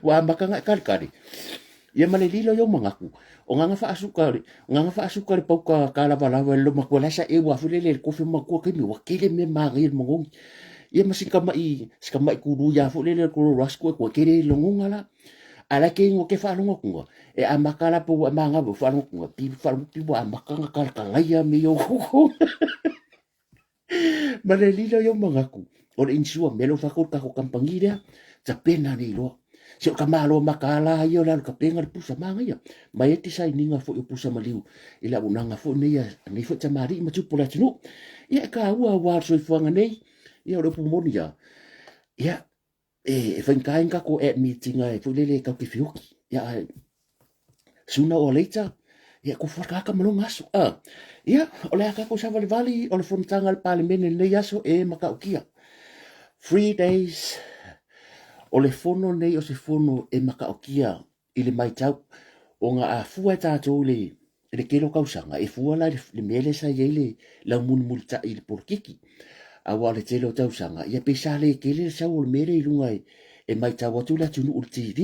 Ua amata ona e taletale. Ia ma le lilo i ou manatu, o gaga faasuka, o gaga faasuka le pauka kalavalava i le matua la sa e ua foi lele le kofi matua taimi ua tele mea manaia le manogi. Ia ma si tama'i, si tama'i kulu ia foi lele ko rasco e tele lagona la. A la ke ingoa ke faalogo atu e amata la pe ua e magava faalogo atu pi faalogo pi ua amata ona talakalaia me i ou ma le lilo i ou manatu o le insure mea lea ua fai atu le tatou kamupani lea tapena nei loa se o ka malo mataala ia o le alu tapena le pusa manaia ma e te sainiga foi o pusa maliu i le auaunaga foi nei a nei foi tamalii ma tupu o le atunuu ia e taua aua le soifuaga nei ia o le upu moni lava ia e faigata ai ni tatou app meeting e foi lele tatou te feoki. Ia, ae sooner or later, ia tofu lava le tagata ma lona aso. Ah, ia, o le a tatou savalivali o le fonotaga a le Palemene i lenei aso e matautia. 3 days, o le fono lenei o se fono e matautia i le matau, ona a fua e tatou i le, i le tele o tausaga, e fua la i le mea lea sa i ai le laumulimulitai i le polokiki. Aua o le tele o tausaga, ia pei sa le tele le sau o le mea lea i luga e, e matau atu le atunuu i le TV.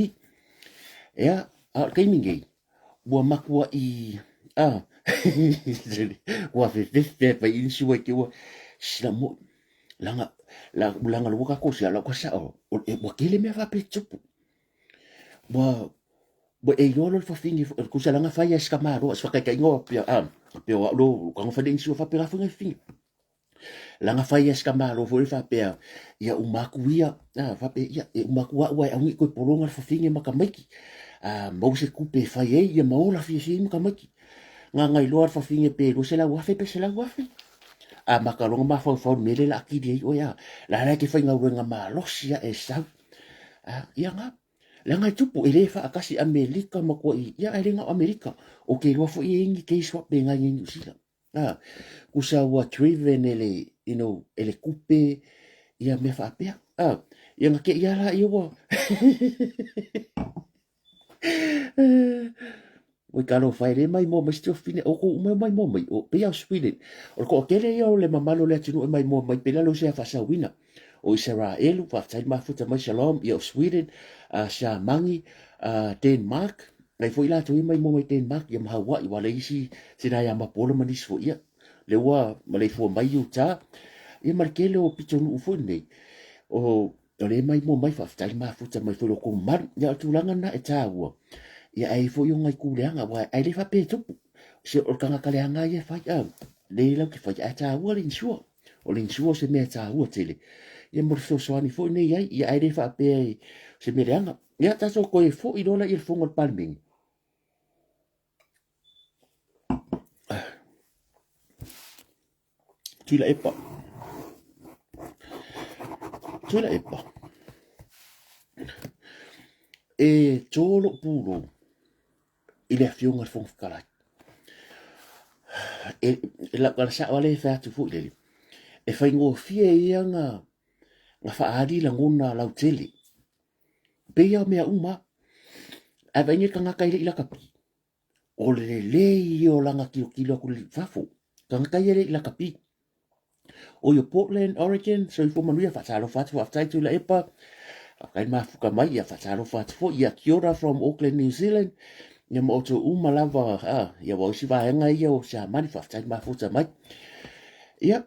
Ia, a o le taimi nei, ua matuai, a, ua fefefe fai i nisi ua te ua, sila mo, langa, langa lua tatou sia, lau ka sao, ua tele mea faapea tupu. Ua ua e iloa loa le fafine tusa la na fai e si tamaloa, si faataitaiga o pea a pea o au lo taga fai le inisiua faapena foi nai fafine. Leaga fai ia si ka malo foi faapea ia uma atu ia, faapea ia e uma atu au ae aua ne i toe pologa le fafine ma tamaiti. A maua se tupe e fai ai ia ma ola fiafia ai ma tamaiti. Gaga iloa le fafine pe 200,000 pe 100,000. A mata loa ona mafaufau i le mea lea o le a kili ai oe a. La la e te faigaluega malosi lava e sau. Ia na. Leaga e tupu, e le faatasi Amerika ma tuai, ia ae le na o Amerika. Ou te iloa foi e i ai ni case faapena i inei i Niu Sila. A, tusa ua driven e le, you know, e le tupe, ia mea faapea. A, ia na te i lava laia ua Oi talofa e le maimoa mai si tuafafine, o kou uma e maimoa mai, o pei lava o Sweden. O le toatele ia o le mamalu o le atunuu e maimoa mai, pei la o se faasauina. O Isaraelu, faafetai le mafuta mai, Shalom, ia o Sweden, Siamani, Denmark, nai foi latou ia maimoa mai Denmark, ia ma Hawaii, ua le isi sina ia Mapuola ma nisi foi, ia, le ua maleifua mai Utah, ia ma le tele o pitonuu foi nei, o O lea e maimoa mai, faafetai le mafuta mai foi lo outou mamalu. Ia, o le tulaga lena e taua, ia ae i ai foi ona itu leaga, aua e le faapea e tupu. Se o le tagata leaga lava ia e fai, a, lea latou te faia, ae taua le insure. O le insure o se mea e taua tele, ia mo le fesoasoani foi nei ai, ia ae le faapea e se mea leaga. Ia, tatou toe foi loa lea i le fono a le Palemene. Tuilaepa. Tuilaepa. E tō lou pulou i le afioga i le Fofoga Fetalai. E, e lau tala sao lea e fai atu foi lele, e faigofie ia na, na faaali lagona lautele. Pei lava o mea uma. Ae vaai nei le tagata e le i lakapi. O le lelei ia o lana tilotilo atu i fafo. Tagata ia le i lakapi. O ia Portland, Oregon, soifua manuia, faatalofa atu, faafetai Tuilaepa, faafetai le mafuta mai, ia faatalofa atu foi, ia kia ora from Auckland, New Zealand, ia ma outou uma lava, ah, ia ua isi vaega ia o Siamani, faafetai le mafuta mai. Ia,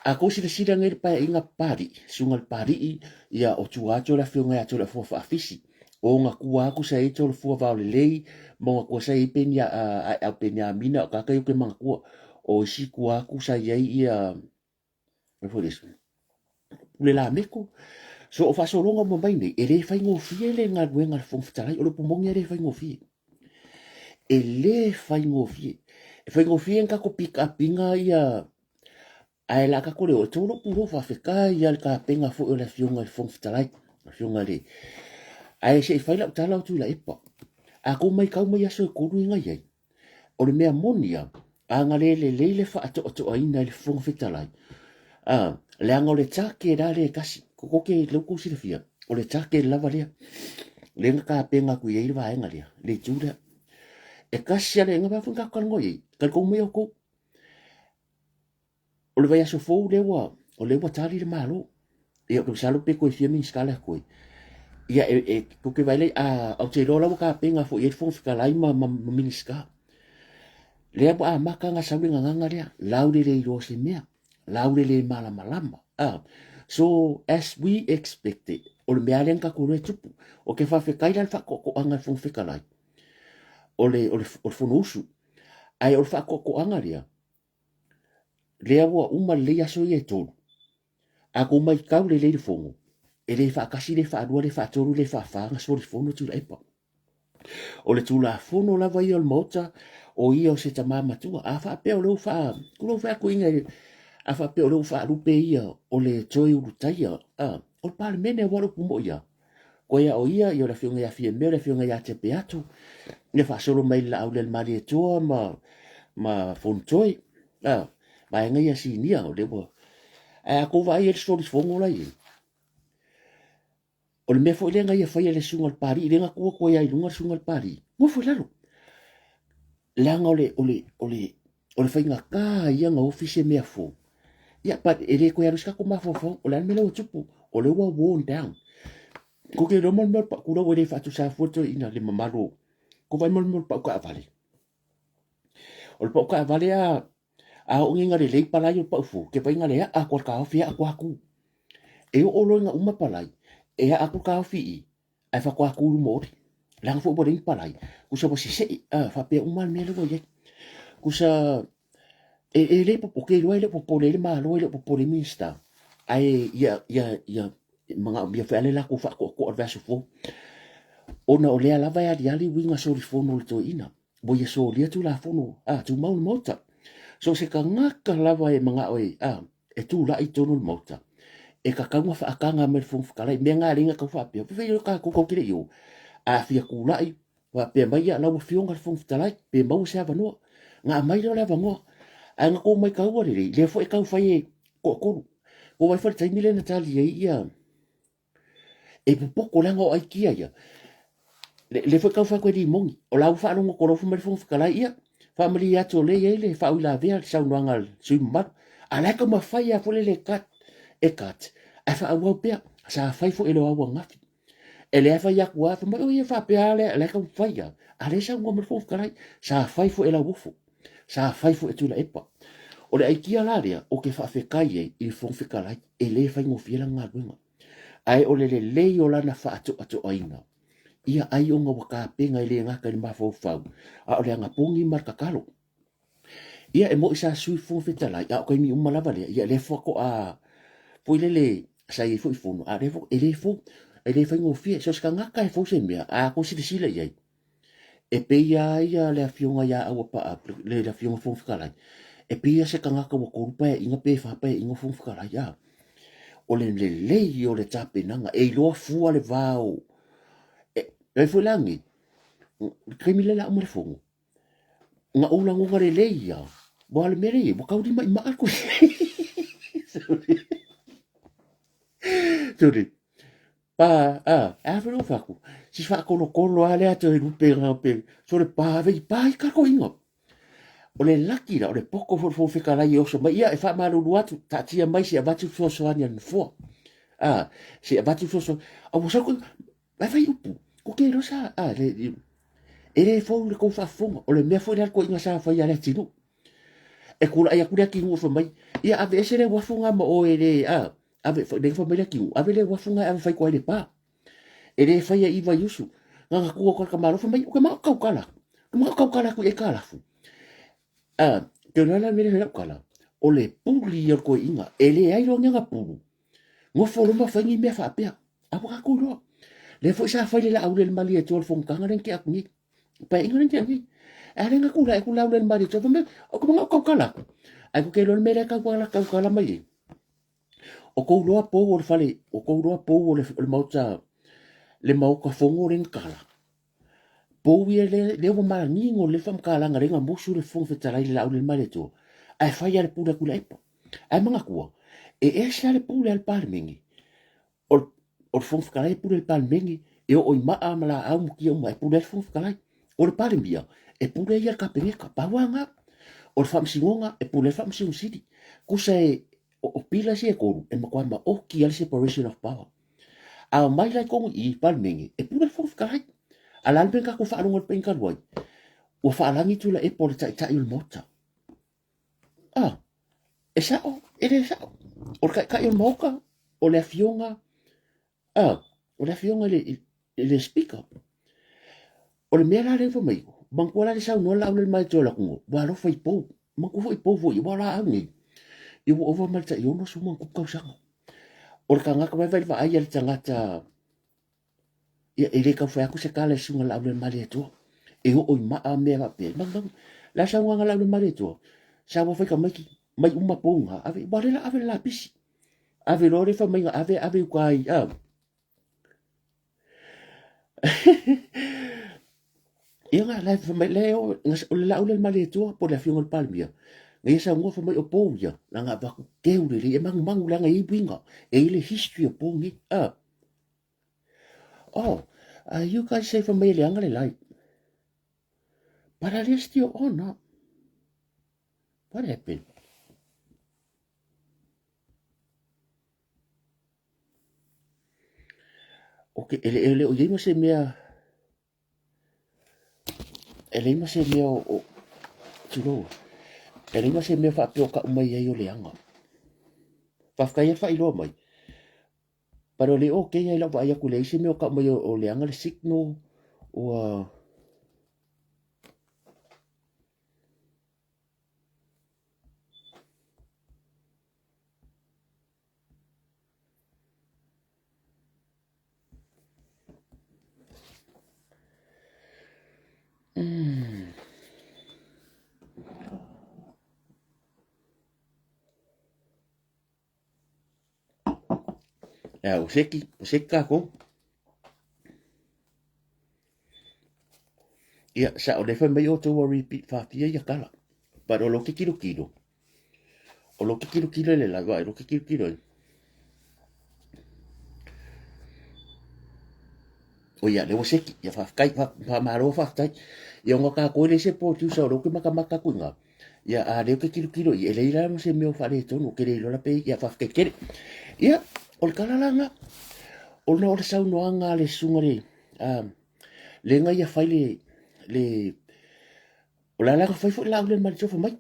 A kou silasila nei i le paeaiga Papalii, susuga i le Papalii, ia o tua atu o le afioga ia Toleafoa Faafisi, o ona tua atu sa i ai Tolofua Vaolelei, ma ona tua sa i ai Penia, Aeau Peniamina, o tagata ia ou te manatua. O isi tua atu sa i ai ia, ai foi le isi, Pule Lameko. So o faasologa uma mai nei, e le faigofie le galuega a le Fofoga Fetalai, o le upu moni e le faigofie. E le faigofie. E faigofie na tatou pick up ina ia ae la tatou le o e tolo pulou faafetai ia le tapena foi o le afioga i le Fofoga Fetalai, afioga i le ae se i fai lau tala o Tuilaepa. A tou maitau mai aso e tolu ia na i ai, O le mea moni ia, a na le lelei le faatoatoaina e le Fofoga Fetalai, a, leaga o le take la lea e tasi, kokoke lea ua tou silafia, o le take lava lea, lea na tapena atu i ai le vaega lea, le itu lea. E tasi lava le, na foi na tatou talanoa i ai, talitonu mai outou, O le vaiaso fou lea ua, o lea ua tali le Malo. Ia, ou te masalo pe toe fia Minisita lea koe. Ia, e, e, tou te vaai a, ou te iloa la ua tapena foi i ai le Fofoga Fetalai ma, ma, ma Minisita. Lea ua amata ona sau le gagana lea, lau le le iloa se mea, lau le le malamalama. Ah, so, as we expected, o le mea lea na tatou iloa e tupu. Ou te faafetai la i le faatoatoaga a le Fofoga Fetalai, o le, o le, o le Fonousu. Ae o le faatoatoaga lea, Lea ua uma lelei aso ia e tolu. A tou maitau lelei le fono, e le faatasi, le faalua, le faatolu, le faafa na solifono Tuilaepa. O le Tulafono lava ia o le Maota, o ia o se tama matua. A faapea o lea ua faa, tulou fai atu inga, a faapea o lea ua faalupe ia o le toe ulutaia, a, o le Palemene aua le upu moi ia. Koe a o ia, ia o le afioga ia Fiamē, o le afioga ia Tepeato, ia faasolo mai le laau le Malietoa ma, ma Fonotoe. A, vaega ia sinia, o lea ua... Ae a tou vaai i ai le solifono la i ai, o le mea foi lea na ia faia e le susuga i le Papalii, lea na tuu atu ai lava i luga le susuga i le Papalii, nofo i lalo. Leaga o le, o le, o le, o le faigata ia na ofi se mea fou. Ia, but e le toe alu se tatou mafaufau, o le a le mea lea ua tupu, o lea ua worn down. Ko ke iloa mo le mea o le pau kula ua le faatusa fua toeaiina le mamalu o, ko vaai mo le mea o le pau taavale. O le pau taavale a, a oo nei ina lelei palai o le pau fou, ke vaai ina le aa atu a le taofi e aa atu a tu. E oo loa ina uma palai, e aa atu le taofi i i, ae faatoa tu i luma o le. Leaga foi ua leai ni palai, tusa ua sesee, a, faapea uma lava le mea lea ua i ai. Kusa e, e le o ke iloa e le popole i le Malo e le popole i Minista. Ae ia ia ia manaomia foi ale lakou faatoatoa le vaiaso fou. Ona o lea lava e aliali uiga solifono o le toeaina. Ua ia solia Tulafono a tumau le Maota. So se tagata lava e manao e a e tulai i totonu o le Maota, e tatau ona faataga mai le Fofoga Fetalai. Mea na e tau faapea, fai o tatou tatou te le i o. A fia tulai, faapea mai ia lau Afioga i le Fofoga Fetalai, pe maua se avanoa. Na aumai lea o le avanoa. Ae na tou maitaua lelei, lea foi e tau fai e toatolu. Ua vaai foi i le taimi lea na tali ai ia E popoto leaga o aikia ia. Le, le foi tau fai atu e limoni. O la ua faalogo tolofu mai le Fofoga Fetalai, ia, faamalie atu o lea e i ai le faauilavea le saunoaga a le sui mamalu. A la e taumafai lava foi lele e cut, e cut, ae faaauau pea. Sa fai foi e le au ananafi. E leai fai atu lava, fai mai, oi e faapea lava lea, la e taumafai lava. A lea e saunoa mai le Fofoga Fetalai, sa fai foi e Lauofo, sa fai foi e Tuilaepa. O le aikia la lea, ou te faafetai ai i le Fofoga Fetalai, e le faigofie lana galuega. Ae o le lelei o lana faatoatoaina, ia ai ona ua tapena e le gata i le mafaufau, a o le anapogi ma le tatalo. Ia e moni sa sui Fofoga Fetalai, a o taimi uma lava lea, ia lea faatoa foi lele sa i ai foi fono, a o lea foi, e le fou, e le faigofie. So o se tagata e fou se mea, a tou silasila i ai, E pei lava ia le afioga ia Auapaau, le afioga Fofoga Fetalai, e pei lava se tagata ua tolu paeaiga pe fa paeaiga o Fofoga Fetalai, a. O le lelei o le tapenaga, e iloa fua le va o... E ai foi la nei, le taimi lea o le a uma le fono, na ou lagona lelei lava, aua o le mea lea e i ai, ua tau limaimaa le Sorry. Pa, a, e a foi lou fai atu, si faatolotolo lava lea toe lupe na pe, sole pa ave i pa i takoiga. O le laki la, o le poto foi o le Fofoga Fetalai e oso mai, ia e faamalulu atu, taatia mai se i avatu le fesoasoani a le Nofoa. A, se i avatu le fesoasoani. A ua sau koe, vai fai upu, ko ke iloa sa, a, le, e le fou i le tou faafofoga. O le mea foi lea a le toeaina sa fai ia Leatinuu. E tulai atu Leatinuu e fai mai, ia aveese le uafu lena ma oe e le, a, Ave, lea fai mai le Atiu, ave le uafu na e ave fai koa i le pa. E le faia i Vaiusu. Na na tua o ka malo fai mai, o ke mao kau kala. Ke mao kau kala ku e kalafu. A, ke loa la mele lau kala. O le puli o le koe inga, e le ai loa nga pulu. Ngofo lo ma fai ni mea faapea. A ua kakou loa. Le foi sa fai le la aule le mali e tua le fonotaga le ke aku nei. Paeaiga lea na tea nei. A lea na tulai atu le aule le mali e tua, fai mai, o ke mangao kau kala aku. Ai ko ke loa le mea lea kau kala, kau kala mai ai. O kou loa pou o le fale, o kou loa pou o le, o le maota, le maota fono le na kala. Pou ia le, le ua manino le whamkalanga le nga musu le Fofoga Fetalai le laau le maletua. Ae fai a le pule a Tuilaepa. Ae manatua, e ese a le pule a le Palemene. O, o le Fofoga Fetalai e pule le Palemene, e oo i maa ma laau ma kia uma, e pule ai le Fofoga Fetalai. O le Palemia, e pule ia le Kapeneta, pau lava na. O le Faamasinoga, e pule ai le Faamasino Sili. Tusa e, o, o pila sia e tolu, e matua maoti lava le separation of power. A omai la i totonu i i Palemene, e pule le Fofoga Fetalai. A o le a le mea na tatou faalogo i le paeaiga talu ai? Ua faalagi Tuilaepa o le Taitai o le Maota. Ah, e sao, e le sao. O le Taitai o le Maota, o le Afioga, ah, o le Afioga i le, i le Speaker. O le mea la lea fai mai, manatua la le saunoa la aule mai toe lakungo, ua alofa i pou. Manatua foi i pou foi, ua la au nei. Ia ua ova ma le tai 60 ma ona tupu tausaga. O le tagata vaivai le vaai a le tagata Ia, e le tau fai atu se tala i susuga Laaulialemalietoa. E oo i maa mea faapea. Maumau. Le a saunoaga Laaulialemalietoa? Sa ua fai tamaiti, mai uma pou na, ave, ua le la ave le lapisi. Ave loa le fai mai na ave, ave uka ai, a. Ia na, la fai mai, le o, o le Laaulialemalietoa po o le afioga i le Palemia, na ia saunoa fai mai o pou ia, leaga avatu teu lelei, e manumanu leaga e i ai uiga, e i ai le history o pou nei, a. Oh, you guys say fai mai e leaga le light. But at least you're on, huh? What happened? Okay, e le, e le o iai ma se mea, e leai ma se mea o, o tulou, e leai ma se mea faapea o kau mai ai o leaga. Faafetai e faailoa mai. But o le okay ai lau vaai atu leai se mea o kau mai o, o leaga le signal ua. Ea, ua seki, ua seki kākou. Ia, sa o le fai mai outou ua repeat faafia ia kala. But o lo ke kilokilo. O lo ke kilokilo le lava, o lo ke kilokilo. O ia, le ua seki, ia faafetai, faamalo faafetai. Ia ona kākou e le se producer o lo ke makamaka aku inā. Ia, a lea ou te tilotilo i e leai la ma se mea o faaletonu, ou te le iloa la pe ia faafetai tele. Ia, o le tala la lena. Ona o le saunoaga a le susuga le, a, le na ia fai le, le, o le a la na fai foi la ule ma le tofa mai.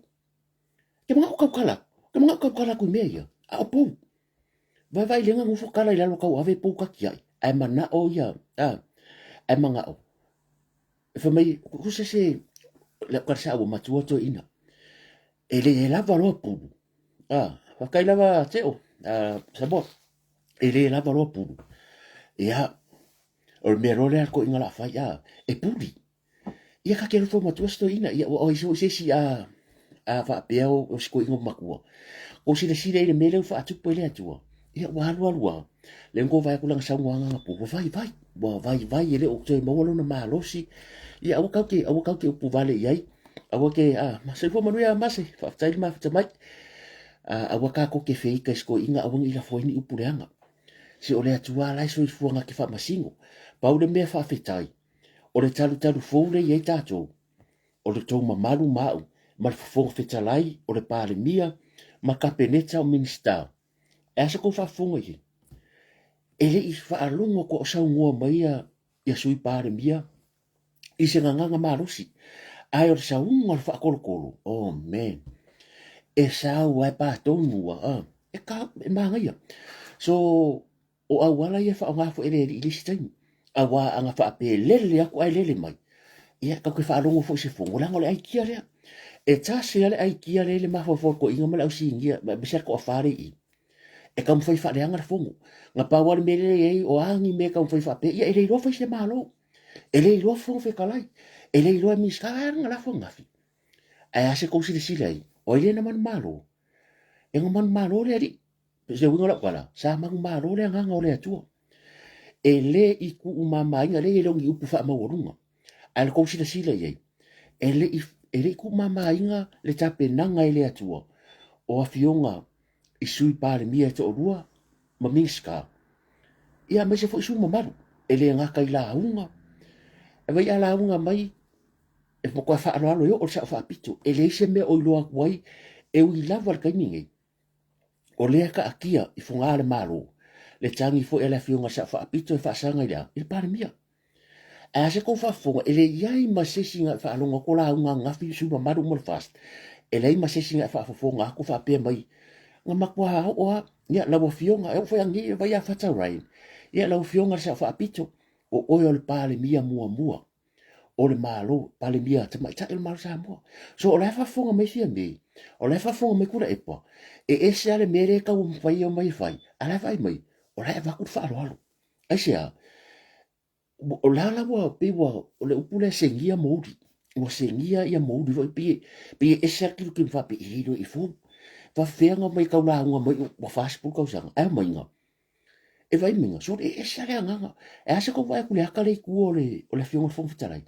Ke manao tautala atu, ke manao tautala atu i mea ia, a o pou. Vaevae le na nofo tala i lalo tau ave pou tatiai, ae manao ia, a, ae manao, E fai mai, ko se se, le au sa ua matua toeaina. E le lava loa pulu. Ah, faafetai lava Teo, ah, Samoa. E le lava loa pulu. Ia, o le mea loa lea a le toeaina o le a fai, ah, e puli. Ia ka te alofa matua se toeaina, ia ua oi se isi a, a faapea o se toeaina matua. Kou silasila i le mea lea ua faatupu e le Atua. Ia ua alu alu lava, lea na tou vaai atu lana saunoaga anapo, ua vaivai, ua vaivai e le o toe maua lona malosi. Ia aua tatou te, aua tatou te upu vale i ai, aua te, a, soifua manuia Mase, faafetai le mafuta mai. A, aua tatou te feita i se toeaina, aua ne i lafo ai ni upu leaga. Se o le Atua la e soifua na te faamasino. Pau le mea faafetai, o le talutalu fou lea e i ai tatou, o le tou mamalu ma au, ma le Fofoga Fetalai, o le Palemia, ma Kapeneta o Minisita. E a sa tou faafofoga i ai? E le i faalogo atu o saunoa mai ia, ia Sui Palemia i se gagana malosi. Ae o le sauga o le faatolotolo, oh man, e sau lava e pa tonu lava, ah, e, ka, e manaia. So, O auala ia e faaaoga foi e le alii i le isi taimi. Aua a na faapea e lele atu ae lele mai, ia tatou te faalogo foi i se fono, leaga o le aikia lea. E tasi lava le aikia lea i le mafaufau o le toeaina ma le ausinia, aemaise lava le toafa lea i i. E taumafai e faaleaga le fono. Na pau lava le mea lea e i ai, o a ni mea e taumafai faapea, ia e le iloa fai se Malo. E le iloa Fofoga Fetalai. E le iloa e Minisita. A na lafo ananafi. Ae a se tou silasila i ai, o ai lea na manumalo? E na manumalo le alii. O se uiga o lau tala, sa manumalo le agaga o le Atua. E le i tuumamaina, leai e le o ni upu faamaualuga. Ae le tou silasila i ai, e le i, e le i tuumamaina le tapenaga e le Atua o afioga i Sui Palemia e toalua ma Minisita, ia aemaise foi sui mamalu, e le gata i lauga. E vai a lauga mai, e matua faaaloalo e oo le Sao Faapito, e leai se mea o iloa atu ai, e ui lava i le taimi nei, O lea e taatia i fogaa a le Malo le tagi foi a le Afioga i le Sao Faapito e faasaga i le a? I le Palemia. Ae a se tou faafofoga, e leai ma se isi na e faalogo atu o lauga ananafi sui mamalu uma le FAST, e leai ma se isi na e faafofoga atu faapea mai, na matua oo lava, ia lau Afioga, e oo foi anei e vai ia Fata Ryan, ia lau Afioga i le Sao Faapito, o oe o le Palemia muamua. o le Malo, Palemia Tamaitai o le Malo Samoa. So o la e faafofoga mai Fiame, o la e faafofoga mai Tuilaepa, e ese lava le mea lea e taumafai e omai e fai, a o la e vaai mai, o la e avatu le faaaloalo. Aisea? O la la ua pei ua, o le upu lea segia mouli, ua segia ia mouli foi pei e, pei e ese lava le tilotilo faapea e le iloa i fou. Faafefea ona omai e tau lauga mai ua 40 tausaga, ae omaiga E vaai mai, sole, e ese lava le agaga. E a se tou vaai atu i le ata lea i tua o le, o le Afioga i le Fofoga Fetalai?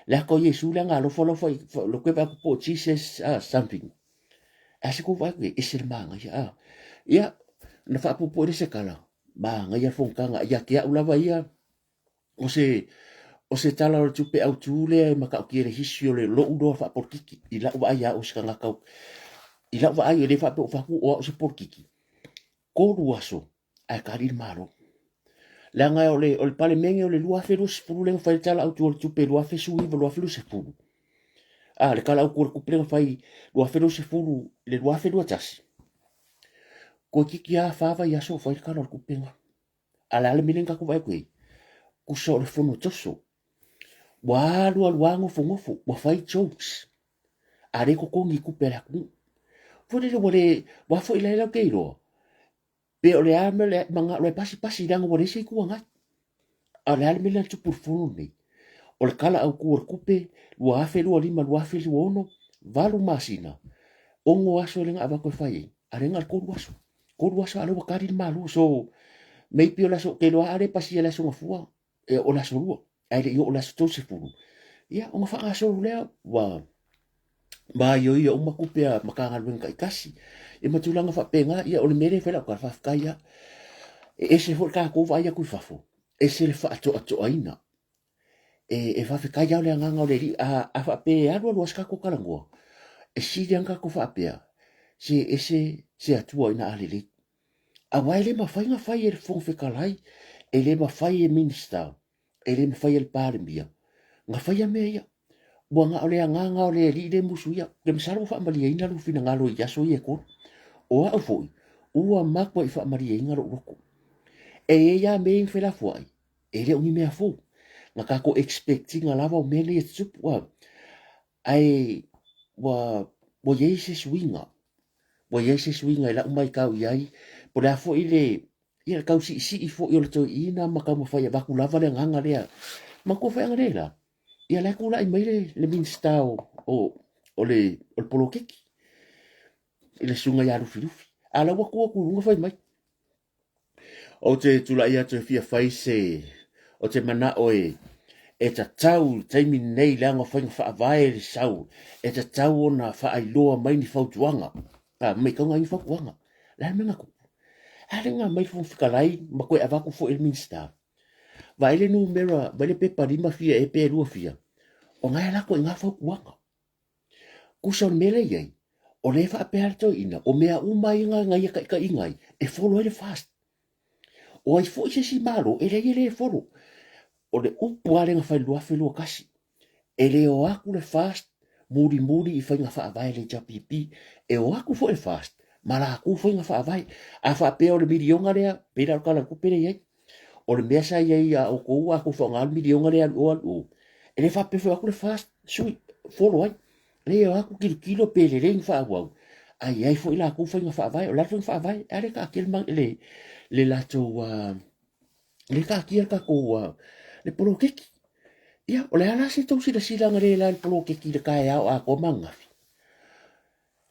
Le ata o Iesu lea na alofa lau fai, lau toe vaai atu po o Jesus ah, something. E a se tou vaai atu i ai? E ese le manaia ah. Ia, na faapuupuu ai le se tala, manaia le fonotaga. Ia te au lava ia, o se, o se tala o le tupe autu lea e matautia i le history o le lou loa faapolokiki. I lau vaai ia au o se tagata, i lau vaai e le faapea ua fai atu o au o se polokiki. Tolu aso ae tali le Malo. Leaga o le, o le Palemene o le 2020 lea na fai le Tala Autu o le Tupe 2019-2020. A, le Tala Autu o le Tupe lea na fai 2020 i le 2021. Toeitiiti lava fa vaiaso o fai le Tala o le Tupe lena. A o le a le mea lea na tatou vaai atu ai? Tusa o le fono toso. Ua alu alu lava nofonofo, ua fai jokes. A lea e totogi i tupe a le atunuu. Foi lele ua le, ua foi la lau te iloa, pe o le a mea le manao e pasipasi leaga ua leai se Itu Agai. A o le a le mea lea na tupu i le fono lenei? O le Tala Autu o le Tupe 2025 2026, 8 masina, 6 aso lea na avatu e fai ai, a o lea na o le 3 aso. 3 aso a o lea ua tali le Malo. So, Maybe o le aso, ou te iloa lava a le pasia i le aso Gafua, e o le aso lua, ae le i oo i le aso 30. Ia, ona faagasolo lea, ua maioio uma tupe a Matagaluega taitasi, ia ma tulaga faapena. Ia, o le mea lea e fai lau tala, faafetai lava. E ese foi le tatou vaai atu i fafo, ese le faatoatoaina. E faafetai lava o le agaga o le Alii. A faapea e alu alu lava se tatou talanoa, e sili lava ona tatou faapea, se ese se Atua ina a lelei. Aua e le mafai ona fai e le Fofoga Fetalai, e le mafai e Minisita, e le mafai e le Palemia ona faia mea ia. Ua na o le agaga o le Alii lea e musuia. Ou te masalo ua faamalieina lou finagalo i aso ia e tolu. O au foi, ua matuai faamalieina lou loto. E i ai lava mea ia na felafoai, e le o ni mea fou. Na tatou expect ina lava o mea nei e tutupu, ae ua i ai se suiga. Ua i ai se suiga i lau matau i ai, po o le a foi le, ia, le tau siisii foi o le toeaina ma taumafai e avatu lava le agaga lea. Manatua foi analeila, ia la e tulai mai le Minisita o le poloketi i le susuga ia Lufilufi. A o la ua tu atu i luga fai mai, Ou te tulai atu e fia fai se, ou te manao e e tatau i le taimi lenei leaga o faiga faavae le sau, e tatau ona faailoa mai ni fautuaga. A mai tau ni fautuaga. Le a le mea na tupu? A le na mai le Fofoga Fetalai ma toe avatu foi e le Minisita. Vaai le numera, vaai le pepa lima fia ea pe lua fia, o na e alu atu ai i ina fautuaga. Tusa o le mea lea e i ai, o lea e faapea le toeaina, o mea uma ia na ia taitaiga ai, e follow ai le FAST. O ai foi se isi Malo, e leai e le follow. O le upu lava lea na fai i le 2021, e le o atu le FAST mulimuli i faiga faavae a le HRPP, e o atu foi le FAST ma latou faiga faavae. A faapea o le miliona lea, pei la o le Tala o le Tupe lea e i ai, O le mea sa i ai ia outou a outou faaaoga le miliona lea alu o alu o, e le faapea foi o atu le FAST sui follow ai. Leai e o atu tilotilo pe lelei ona faaauau, ae i ai foi latou faiga faavae. O le a le faiga faavae? A lea e taatia le, le latou lea e taatia le tatou le poloketi. Ia, o le a la se tou silasila analeila i le poloketi i le taeao atoa ma ananafi?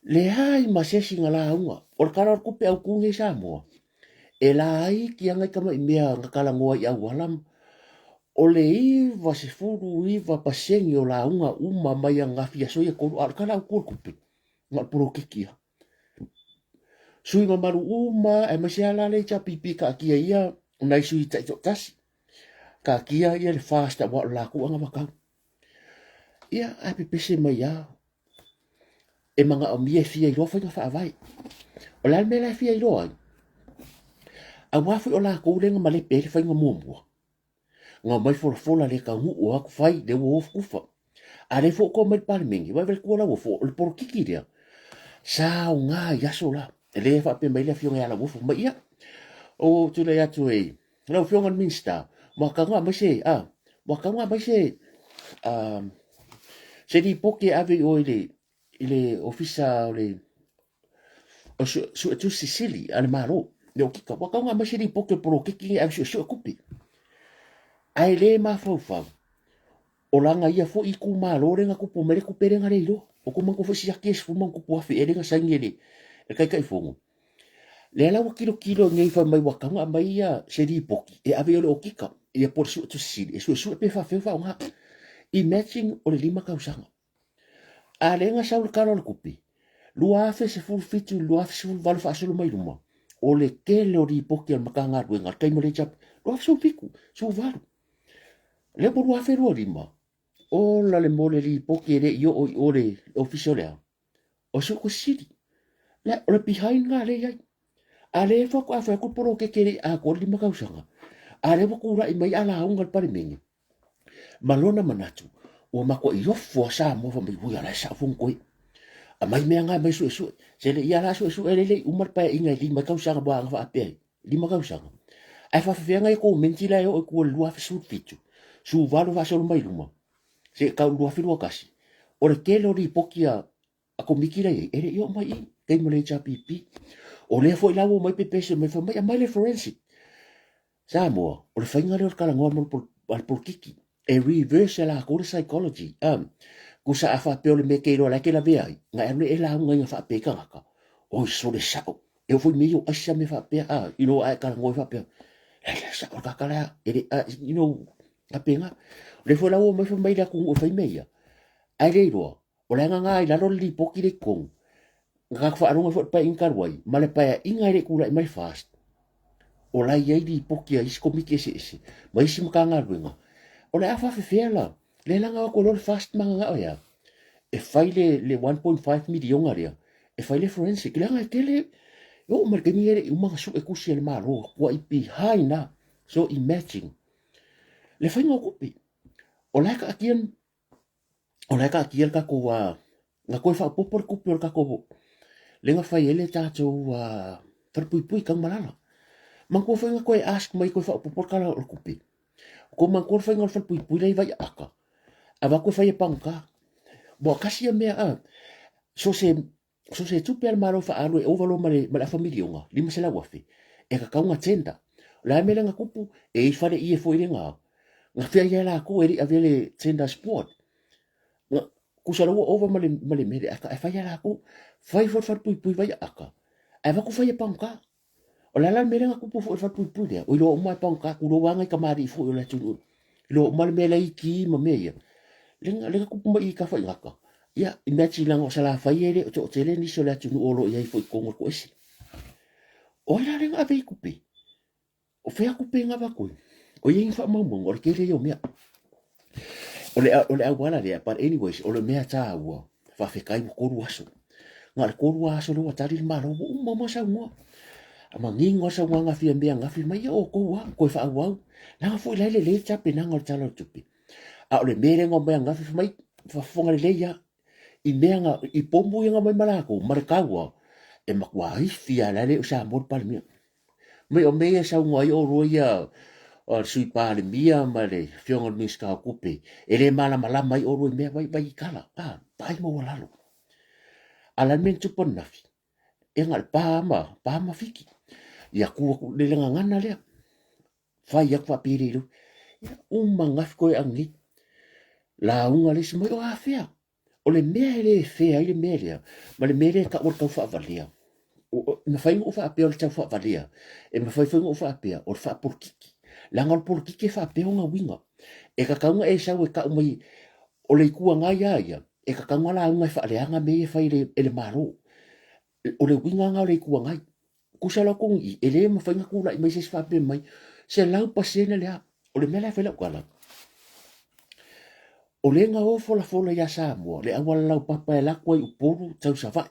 Leai ma se isi na lauga. O le Tala o le Tupe Autu nei i Samoa, e laiti lava nai tamai mea na talanoa i auala, o le 99% o lauga uma mai ananafi i aso ia e tolu, a o le Tala Autu o le Tupe, na o le poloketi lava. Sui mamalu uma lava, aemaise lava la le HRPP taatia ia nai sui taitoatasi, taatia ia le FAST aua o le latou anavatau. Ia, ae pepese mai lava e manaomia e fia iloa faiga faavae. O le a le mea la e fia iloa ai? Aua foi o latou lea na malepe ai le faiga muamua. Na omai folafola le taunuu o atu fai, lea ua o tufa. A lea foi ua mai le Palemene, vaai vaai tua Lauofo, o le polokiki lea, sa aoga i aso la. Lea e faapea mai le afioga ia Lauofo, mai ia, ou tulai atu e lau afioga i le Minisita, ua tatau ona aumai se, a, ua tatau ona aumai se, a, se lipoti e ave i o i le, i le ofisa o le o Suetusi Sili a le Malo, le okika, ua tatau ona aumai se lipoti o le poloketi lenei e ave suesue tupe. Ae le mafaufau, o lana ia foi itumalo lea na tupu mai le tupe lea na le iloa. O tou manatua foi siaki e sefulu ma ona tupu afe ea lea na saini e le Taitaifono. Lea la ua tilotilo nei fai mai ua tatau ona aumai ia se lipoti e ave i o le okika ia po o le Suetusi Sili e suesue pe faafefea ona faaaoga. Imagine o le lima tausaga. A lea na sau le Tala o le Tupe 2017 i le 2018 faasolo mai luma, o le tele o lipoti a le Matagaluega, le taimi o le HRPP, 2017, 18. Lea ua 2025, ola le mea o le lipoti e le i oo i o le ofisa o le a? O Suetusi Sili. Le, o le behind lena lea e i ai. A lea faatoa fai atu le poloketi e le i atoa le lima tausaga, a lea ua tulai mai a lauga le Palemene, ma lona manatu, ua matuai ofo a Samoa fai mai, ui, o la e sao Fonotoe. Aumai mea na aumai suesue. Se le i ala suesue le le i uma le paeaiga e lima tausaga ua aga faapea ai, lima tausaga. Ae faafefea nai komenti la e oo i tua i le 2017, 18 faasolo mai luma, seia tau i le 2021. O le tele o lipoti a a Komiti la e i ai, e le i oo mai i i, taimi o le HRPP. O lea foi la ua omai pepese mai, fai mai, aumai le forensic. Samoa, o le faiga lea o le talanoa a le polokiki, e reverse e latou le psychology. Tusa a faapea o le mea e te iloa la e te lavea ai, na e alu e lauga ina faapea i tagata, oi sole sao, e oo foi i mea ia o aisa mea faapea, you know, a e talanoa ai faapea. E le sao le kaka lea, e le, you know, faapena. O lea foi la ua omai fai mai le atunuu e fai mea ia, ae le iloa, o la e gaga i lalo le lipoti lea i totonu. Na tatou faalogo ai foi i le Paeaiga talu ai, ma le Paeaiga e le i tulai mai le FAST, o la e i ai lipoti a isi Komiti eseese ma isi Matagaluega. O le a faafefea la? Lea la na o atu loa le FAST ma gagao e a? E fai le, le 1.5 miliona lea, e fai le forensic. Leaga e tele, e oo mai le taimi e le i uma ona sue tusi a le Malo, tuai behind na. So imagine, le faiga o tupe. O la e taatia o la e taatia le tatou na toe faaopoopo le tupe o le tatou lea na fai ai le tatou falepuipui i Tanumalala. Manatua foi na toe ask mai toe faaopoopo le tala o le tupe. O kou manatua le faiga o le falepuipui la e i Vaiaata, avatu e fai e pagota. Ua tasi ia mea a, so se so se tupe a le Malo e faaalu e ova loa ma le, ma le afa miliona, 500,000, e tatau ona tender. O le a le mea lea na tupu, e i ai fale ie foi lea na, na feai ai latou e le i avea le tenders board. Na, tusa la ua ova ma le, ma le mea lea, ae fai lava latou. Fai foi le falepuipui Vaiaata, ae avatu fai e pagota. O le a la le mea lea na tupu foi i le falepuipui lea? Ua iloa uma e pagota, tulou lava nai tamalii foi o le atunuu. Iloa uma le mea la e i ki ma mea ia. Lea na tupu mai i Tafaigata. Ia, imagine leaga o Salafai e le o toatele nisi o le atunuu o lo o i ai foi i totonu o le toese. O ai la lea na ave ai tupe? O fea tupe na avatu ai? O i ai ni faamaumauga, o le tele ia o mea. O le, o le auala lea, but anyways, o le mea taua, faafetai ua 3 aso. Na o le 3 aso lea ua tali le Malo, ua uma uma saunoa. A manino lava saunoaga a Fiamē ananafi mai, ia outou lava, toe faaauau. Leaga foi la e lelei le tapenaga o le Tala o le Tupe. A o le mea lea na omai ananafi, fai mai, faafofoga lelei lava, i mea na, i pomu ia na omai ma latou, ma le taua, e matua ifi lava, la e le o Samoa le Palemia. Mai o mea ia e saunoa ai oulua ia o le Sui Palemia ma le Afioga i le Minisita o Tupe, e le malamalama ai oulua i mea vai vai i tala, a, vaai maualalo. A o le a le mea na tupu ananafi? E na o le pa ma, pa ma fiki. Ia tu atu le gagana lea, fai atu faapelei loa. Ia, uma ananafi koe ananei. Lauga le isi mai, o afea? O le mea e le fair ai le mea lea, ma le mea lea e tau o le tau faavalea. E mafai ona ou faapea o le tau faavalea, e mafai foi ona ou faapea o le faapolokiki. Leaga o le polokiki e faapea ona uiga. E tatau ona e sau e tau mai, o le Itu Agai lava ia, e tatau ona lauga e faaleaga mea ia e fai e le Malo. O le uiga lena o le Itu Agai. Tusa la outou i i, e le mafai ona tulai mai se isi faapea mai, 100% le a. O le mea la e fai lau tala, o lea na o folafola ia Samoa le auala laupapa e alu atu ai i Upolu tau Savaii.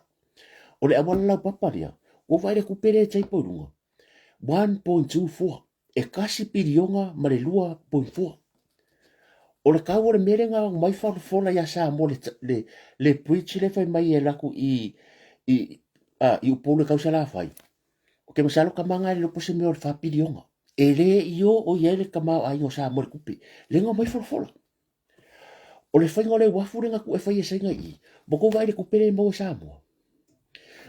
O le auala laupapa lea, ua ou vaai i le tupe lea e table i luga, 1.24, e tasi piliona ma le 2.4. O le tau o le mea lea na aumai folafola ia Samoa le, le, le bridge lea fai mai e alu atu i, i, a, i Upolu e tau Salafai, ou te masalo tama na e le iloa po o se mea o le fa piliona. E le i oo i ai le tamaoaiga o Samoa i le tupe, lea na aumai folafola. O le faiga o le uafu lea na tuu e fai e Saina i i, ua tou vaai i le tupe lea e maua e Samoa?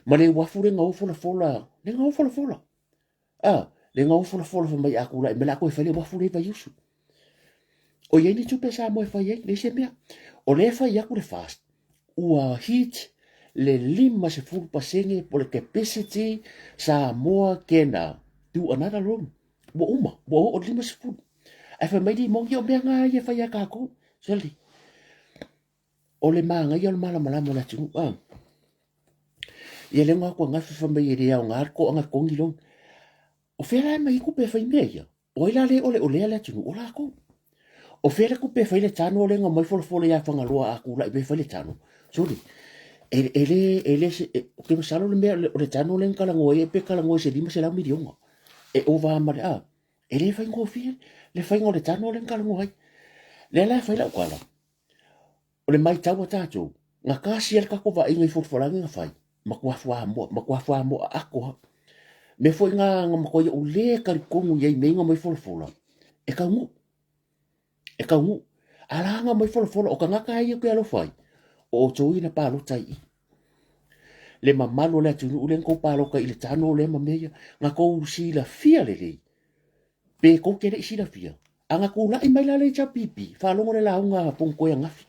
Ma le uafu lea na o folafola, lea na o folafola. A, lea na o folafola fai mai a tulai mai o le a toe fai le uafu lea i Vaiusu. O i ai ni tupe a Samoa e fai ai? Leai se mea. O lea e fai atu le FAST, ua hit le 50% po o le capacity Samoa can do another room. Ua uma, ua oo i le 50. Ae fai mai Limoni, o mea na ia e fai a tatou. Sole, o le manaia o le malamalama o le atunuu. Ah. Ia lea na o atu ananafi fai mai e le aoga le toaga togi loan. O fea la e aumai ai tupe e fai mea ia? O ai la le oleolea le atunuu? O latou. O fea le tupe e fai le tano lea na omai folafola ia Fagaloa a tulai mai fai le tano? Sole, e, e le, e le, e, ou te masalo le mea, o le tano lea na talanoa ai pe talanoa i se 500 miliona. E ova ma le, a, e le faigofie le faiga o le tano lea na talanoa ai. Lea la e fai lau tala, O le maitau a tatou, na tasi ai le tatou vaaiga i folafolaga na fai, matua fuamoa, matua fuamoa ato lava. Mea foi na na matua ou le talitonu i ai i mea ia na aumai folafola, e taunuu, e taunuu. A la na aumai folafola, o tagata lava ia ou te alofa ai, o outou ia na palota ai i i. Le mamalu o le atunuu lea na tou palota ai i le tano lea ma mea ia, na tou silafia lelei, pe tou te le i silafia, A na tulai mai la le HRPP, faalogo le lauga a Fonotoe ananafi.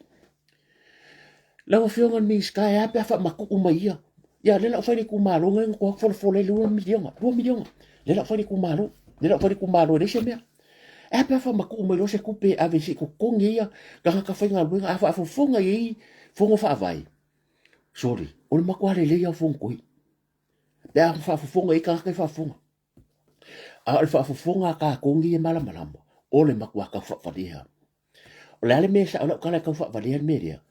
Lau Afioga i le Minisita, e a pe a faamatuu mai ia. Ia, lea la ua fai le itumalo, lea na tuu atu folafola i le 2 miliona, 2 miliona. Lea la ua fai le itumalo. Lea la ua fai le itumalo e leai se mea. E a pe a faamatuu mai loa se tupe e ave se i totogi ai ia tagata faigaluega a faafofoga i ai fono faavae. Sorry, o le matua lelei lava o fono toi. Pe a faafofoga i ai tagata e faafofoga. A o le faafofoga a tatou nei e malamalama, o le matua tau faavalea. O le a le mea e sao lau tala e tau faavalea le mea lea?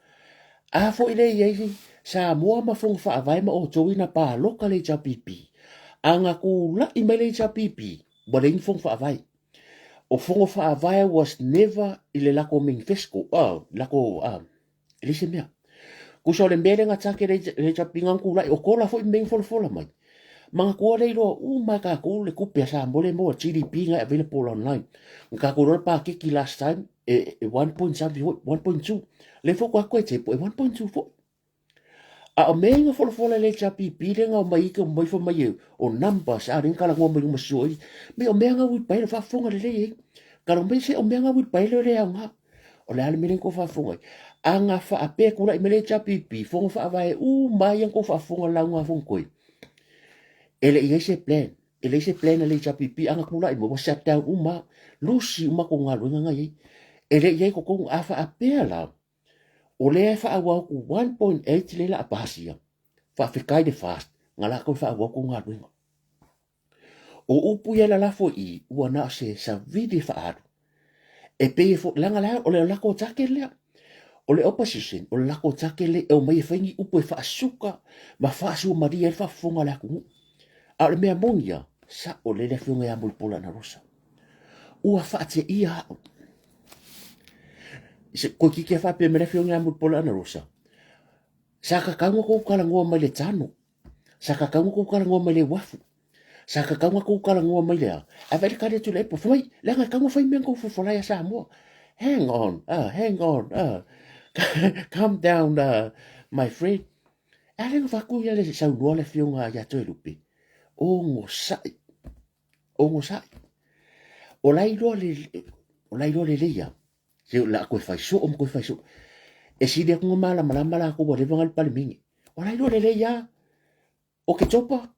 A foi lea e i ai Samoa ma Fono Faavae ma outou ina palota le HRPP, a na tulai mai le HRPP, ua leai ni Fono Faavae. O Fono Faavae was never i le latou manifesto, latou, e leai se mea. Tusa o le mea lea na take le HRPP na tulai, o Kola foi mea na folafola mai. Manatua lea iloa uma e tatou le tupe a Samoa lea e maua GDP na e available online. Na tatou iloa le paketi last time e 1 point something foi, 1.2. Lea foi ua atu e table e 1.2 foi. A o mea na folafola e le HRPP lea na omai ite omai fai mai o numbers a lea na talanoa mai luma sio ai. Me o mea na uipaelo faafofoga lelei ai. Kalo mai se o mea na uipaelo le aoga. O le a le mea lea na tou faafofoga ai. A na faapea tulai mai le HRPP, fono faavae uma ai ia na tou faafofoga lauga a Fonotoe. E le i ai se plan. E leai se plan a le HRPP a na tulai mai ua shut down uma, lusi uma tou galuega na i ai. E le i ai totonu, a faapea la, o lea e faaauau atu 1.8 lea la a pasia, faafetai le FAST, na latou e faaauau tou galuega. O upu ia e lalafo i i, ua na o se savili e faaalu. E pei e fo, leaga la, o le latou target lea. O le opposition, o le latou target lea e omai e fai ni upu e faasuka ma faasuamalie ai le faafofoga a le atunuu. A o le mea moni ia, sao lelei le afioga ia Mulipola Anarosa. Ua faateia au. Se, toeitiiti lava faapea mai le afioga ia Mulipola Anarosa, sa tatau ona tou talanoa mai le tano Sa tatau ona tou talanoa mai le uafu. Sa tatau ona tou talanoa mai le a. Ae vaai le tali atu i le Apple, fai mai, leaga e tatau ona fai mea na tou folafola ai ia Samoa. Hang on, hang on, calm down, my friend. A lea na fai atu ia le saunoa le afioga ia Toelupe, onosai, onosai. O la iloa le, o la iloa lelei lava. Se o le a toe fai soo ma toe fai soo. E sili atu na malamalama latou ua leva na le Palemene. O la iloa lelei lava. Oketopa,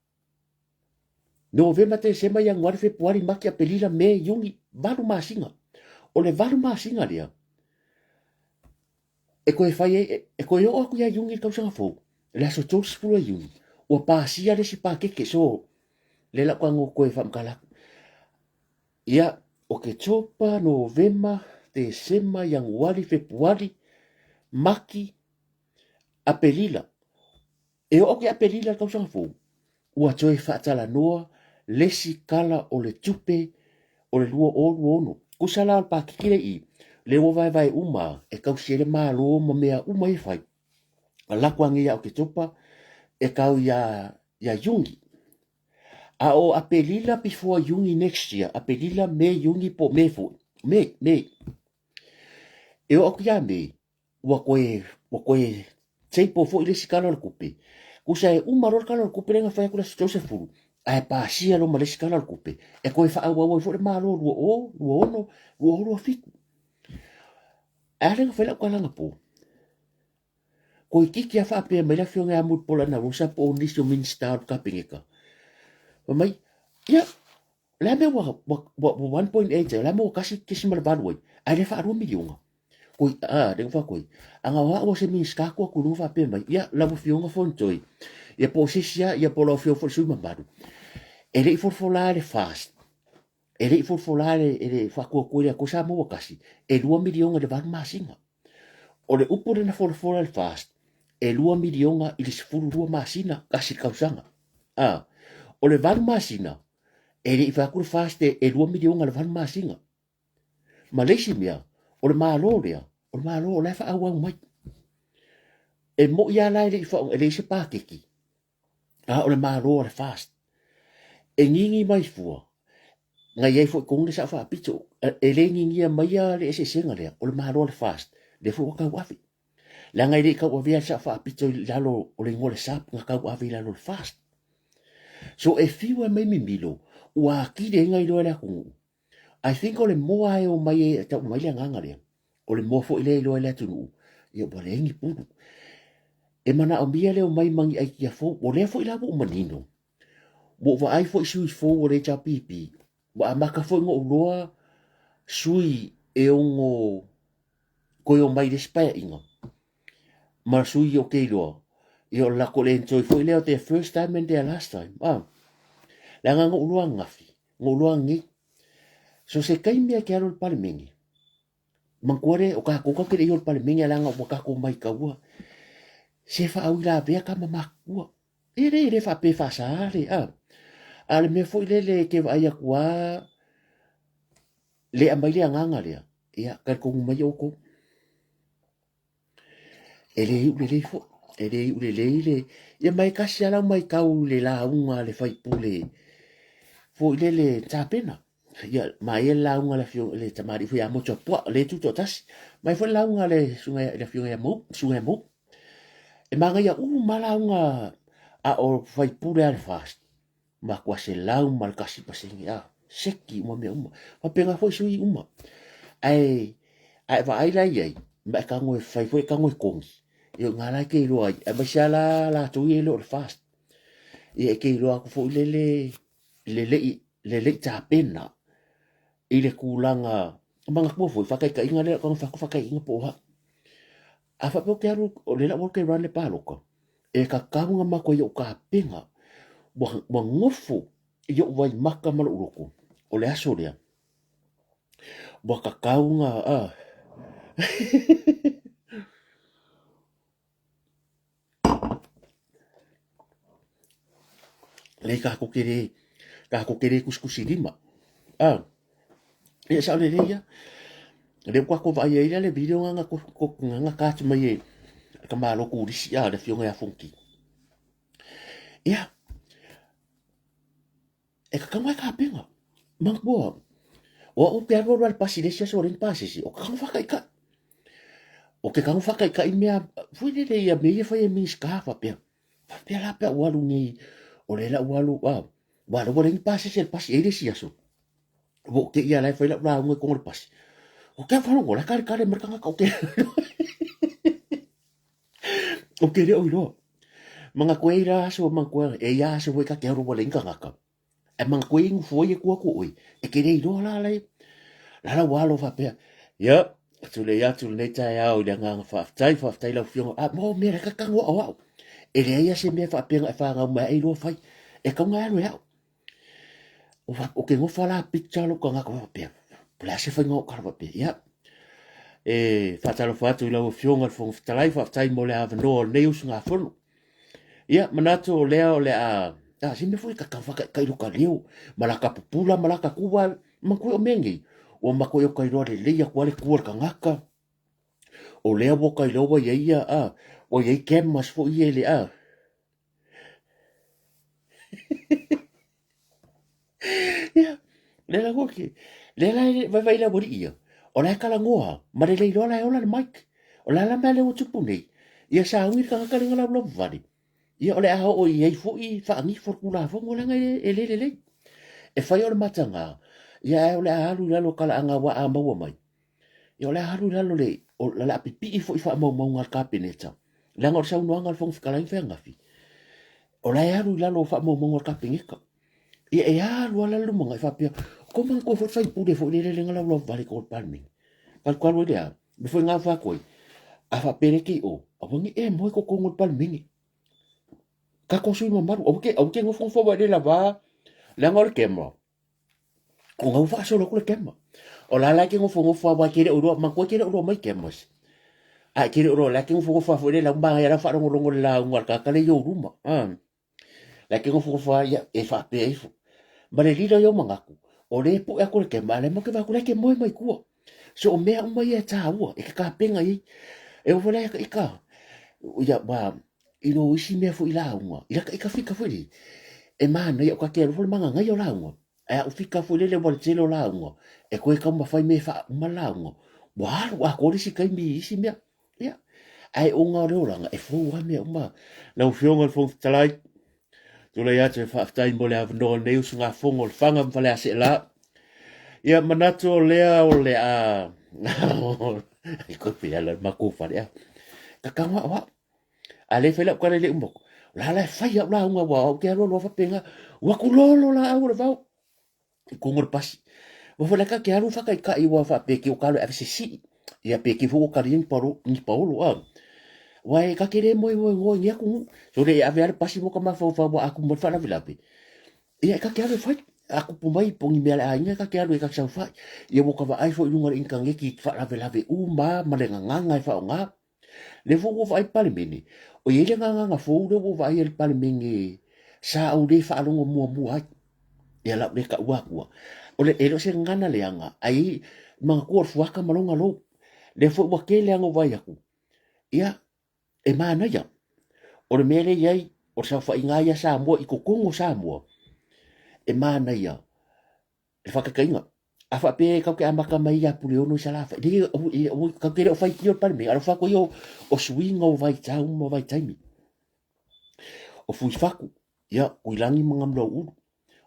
Novema, Tesema, Ianuari, Fepuari, Mati, Apelila, Me, Iuni, valu masina. O le valu masina lea, e toe fai ai, e toe oo atu ia Iuni i le tausaga fou, le aso 30 o Iuni, ua pasia le isi pakeke. So, lea la ua toe faamatala atu. Ia, Oketopa, Novema, Tesema, Ianuari, Fepuari, Mati, Apelila. E oo atu i Apelila le tausaga fou, ua toe faatalanoa le isi tala o le tupe o le 2026. Tusa la o le pakiki lea i i, lea ua vaevae uma e tausi ai le Malo ma mea uma ia e fai. Lako ane ia Oketopa e tau ia Iuni. A o Apelila before Iuni next year, Apelila, Me, Iuni po o Me foi, Me, Me. E oo atu ia Me, ua toe, ua toe table foi le isi tala o le tupe. Tusa e uma loa le tala o le tupe lea na fai atu le aso 30, ae pasia loa ma le isi tala o le tupe, e toe faaauau ai foi le Malo 2026, 2027. Ae a lea na fai lau tala anapo? Toeitiiti lava faapea mai le afioga ia Mulipola Anarosa po o nisi o Minisita o le Kapeneta. Fai mai, ia, o le a mea ua, ua, ua, ua 1.8 ai, o le a mea ua 1.8 ai, ae le faalua miliona. Koi, a, le ufa koi. Anga o au o se Minisita tu atu i luga faapea mai, ia, lau afioga Fonotoe, ia po o se isi lava, ia po o lau afioga foi le sui usufono mamalu, e le i folafola le FAST, e le i folafola e le Faatuatua i le Atua Samoa ua tasi, e 2 miliona i le 8 masina. O le upu lea na folafola e le FAST, e 2 miliona i le 12 masina, tasi le tausaga. A, o le 8 masina, e le i fai atu le FAST e 2 miliona i le 8 masina. Ma le isi mea, o le Malo lea, o le Malo o la e faaauau mai. E moi lava la e le i e leai se paketi, a o le Malo a le FAST. E gigi mai fua, na i ai foi tonu le sao faapito, e le gigia maia le eseesega lea, o le Malo a le FAST, lea foi ua tauave. Leaga e le i tauavea le sao faapito i lalo o le igoa o le SAP, na tauave i lalo o le FAST. So e fiu e mai mimilo, ua atili ai na iloa e le atunuu. I think o le moa e omai e tau mai le agaga lea, o le moa foi lea e iloa ai le atunuu, ia ua leai ni pulu. E manaomia le omai ma ni aitia fou. O lea foi la ua ou manino, ua ou vaai foi i sui fou o le HRPP, Ua amata foi ona ou iloa sui e ono toe omai i le isi paeaiga ma sui ou te iloa, ia o le latou le enjoy foi lea o their first time and their last time. Ah, leaga na ou iloa ananafi, na ou iloa ananei. So se taimi e te alu i le Palemene, manatua le, o tatou tatou te le i o i le Palemene leaga ua tatou maitaua, se faauilavea tama matutua. E le, e le faapea e faasa le, a. A o le mea foi lele e te vaai atu lava, le aumai le agaga lea, ia, talitonu mai outou. E le iu lelei foi, e le iu lelei le, ia ma e tasi lava lau matau i le lauga a le sui usufono foi lele Tapena. Ia, manaia le lauga a le afioga le tamalii foi ia Motuapuaa, o lea e tutoatasi. Manaia foi le lauga a le susuga le afioga ia Mauu, susuga ia Mauu. E manaia uma lava lauga a o sui usufono a le FAST. Matua 101%, a, seki uma mea uma. Faapena foi sui uma. Ae, a e vaai la i ai, ma e tago e fai foi e tago e kogi, ia o i ina la e te iloa ai, aemaise lava la latou ia e le o le FAST. Ia e te iloa atu foi lele le le i tapena i le tulaga, manatua foi, faataitaiga lea, tago fai atu faataitaiga po o au. A faapea ou te alu, o lea la ua alu ou te run le palota, e tatau ona matuai ou tapena, ua nofo i ou vaimata ma lou loto, o le aso lea, ua tatau ona, a. Lei tatou te le, tatou te le tusitusilima. A, ia sao lelei ia. Lea ua tatou vaai ai la le video na na ta atu mai e le tamaloa turisi a le afioga ia Fonoti. Ia, E kakama ai kapena. Manatua, o au te alu alu a le pasi i le isi aso ua leai ni pasese, o ke tago faataitai. O ke tago faataitai mea foi lele ia mea ia e fai e Minisita faapea. Faapea la pe a ou alu nei, o lea la ua alu, a, aua o lea ua leai ni pasese a le pasi e i ai le isi aso, ua ou te'i lava o la e fai lau lauga i totonu o le pasi. Ou te faalogo o la e kaletale mai le tagata, ou te ou te le o iloa. Manatua e i ai la aso, manatua e i ai aso foi ta te alu ua leai ni tagata. Ae manatua e i ai nofo ai e tu atu oe, e te le iloa la la la la ua alo faapea, ia, tulei atu lenei taeao i le agaga faafetai, faafetai lau afioga. A mo mea la ka tago ao au. E leai lava se mea faapea na e fanau mai ai iloa fai. E tatau ona e alu e ao. O ke gofa la picture lou tagata faapea, po o le a se faiga o tala faapea. Ia, e faatalofa atu i lau Afioga i le Fofoga Fetalai, faafetai mo le avanoa o lenei usugafono. Ia, manatu o lea o le a, a se mea foi e tatau faataitai lo ta leo, ma la ta pupula ma la ta tu, aua manatua o mea nei, ua matua o ta iloa lelei atu lava le tu a le tagata, o lea ua ta iloa ua i ai ia, a, ua i ai cameras foi ia i le, a, Ia, lea la ua ke, lea la e vaivai le aualii ia, o la e talanoa ma le le iloa la e ola le mic. O le a la mea lea ua tupu nei, ia sauni le tagata lea na laulauvu vale, ia o le a oo i ai foi faanifo le Tulafono leaga e le lelei. E fai o le mataga, ia ae o le a alu i lalo o talaaga aua a maua mai, Ia o le a alu i lalo le, o le a pipii foi faamaumauga a le Kapeneta, leaga o le saunoaga a le Fofoga Fetalai na fai ananafi, o la e alu i lalo o faamaumauga a le Kapeneta. Ia e alu lava la le lumanai faapea, o kou manatua foi le faipule foi lele lea na laulau vale i totonu o le Palemene. Talu ai le a, mea foi na fai atu ai, a faapea le te i o, aua ne i e moe i totonu o le Palemene. Tatou sui usufono mamalu, aua te, aua te nofonofo aua e le lava, leaga o le camera, O ua faasolo atu le camera. O la la e te nofonofo lava aua e te le o iloa, manatua e te le o iloa mai cameras. Ae e te le o iloa, o la e te nofonofo lava foi lele, la ua manaia la ua faalogologo i le lauga a le tagata lea i ou luma. La e te nofonofo lava, ia, e faapea ifo. Ma le lilo ia o manatu, o lea e pue atu le camera, a o lea matou te vaai atu o la e te moe mai tua. So o mea uma ia e taua, e te tapena i ai. E oo foi la ia te ita, ia, ua, i lo isi mea foi lauga, i laka ika fika foi lele, e manaia, o ka te alofa le mananaia o lauga, ae a ou fika foi lele ua le tele o lauga, e toe taumafai me e faauma lauga, ua alu atoa le isi taimi i isi mea. Ia, ae ona o le olaga, e fou lava mea uma. Lau Afioga i le Fofoga Fetalai, tulai atu e faafetai mo le avanoa o lenei usugafono o Lefaga ma Faleaseela. Ia, manatu o lea o le a... Ai koe pe ala le matou fale a. Kakau au au. A le fai lau tala i le uma atu. O la la e fai au lauga aua o au te alu alu faapena. Ua tulolo laau o le vao. I kogo le pasi. Ua foi la ka ke alu whakaikai ua whaapē ki o kalo e ave se sii. Ia pe ki fo kali ni paro ni paolo a. Wa e ka ke le moe moe ngoi ni aku ngu. So le e ave ale pasi mo ka mafau fau wa aku mo whalawe lawe. Ia e ka ke alu e whai. Aku pu mai pongi mea le aiga ka ke alu e ka sau whai. Ia mo ka wa ai fo i lunga le inkaneki whalawe lawe u ma ma le nganganga e whao ngā. Le fo ua vaai Palemene, o iai le nganganga fou lea ua vaai e le Palemene sa ou le faalogo muamua ai. Ia lau le kaua akua. O le, e le o se gagana leaga, ai manatua o le fuaka ma lona lou. Lea foi ua tele lava ona ou vaai atu, ia, e manaia. O le mea lea e i ai, o le saofaiga lava ia a Samoa i totonu o Samoa, e manaia le faataitaiga, a faapea e tatou te amata mai ia Puleono i Salafai, le, tatou te le o faitio le Palemene, a o le fatu ia o suiga o vaitau ma vaitaimi. O Fuifatu, ia, Tuilagi ma Gamulauulu,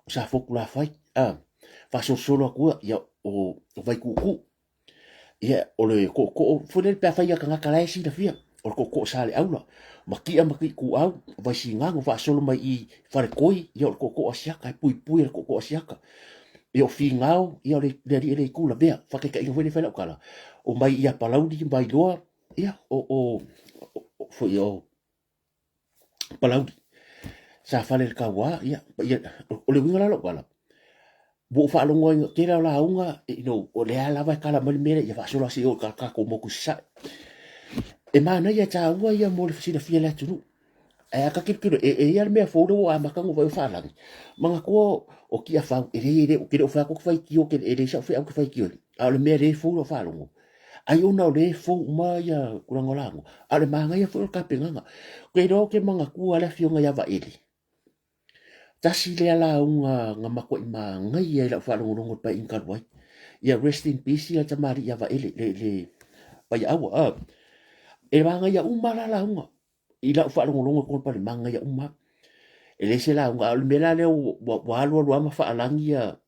o Safotu Lafai, a, faasolosolo atu ia, o Vaituutuu, Ia, o le tootoo foi lele pe afai ia tagata la e silafia, o le tootoo Saleaula, ma Tia ma Tiituau, Vaisigano faasolo mai i Faletoi, ia o le tootoo Asiata, e puipui e le tootoo Asiata. Ia o Finao, ia o le alii e le itu lavea, faataitaiga foi lea e fai lau tala, o mai ia Palauli ma Vailoa, ia o, o, o, foi o Palauli, sa fale i le tauā, ia, ia, o le uiga la o lau tala, ua ou faalogo ai, tele o lauga, you know, o lea lava e tala mai le mea lea, ia faasolo ase i o i ka tatou motu i Sasae. E manaia, e taua ia mo le silafia e le atunuu. Ae a ta tilotilo, e, e i ai le mea fou lea ua amata ona ou vaai o faalagi. Manatua o Tiafau, e le, e le, ou te le o fai atu ou te faitio, e leai sau feau ou te faitio ai, a o le mea lea e fou i lau faalogo, Ai ona o lea e fou uma ia tulaga o lauga, a o le manaia foi o le tapenaga. Ou te iloa ou te manatua le afioga ia Vaele, tasi lea lauga na matuai manaia i lau faalogologo i le Paeaiga talu ai. Ia rest in peace ia le tamalii ia Vaele, le Paiaaua. A. E manaia uma la lauga i lau faalogologo i totonu o le Palemene, manaia uma. E leai se lauga, a o le mea la lea ua alu alu lava ma faalagi ia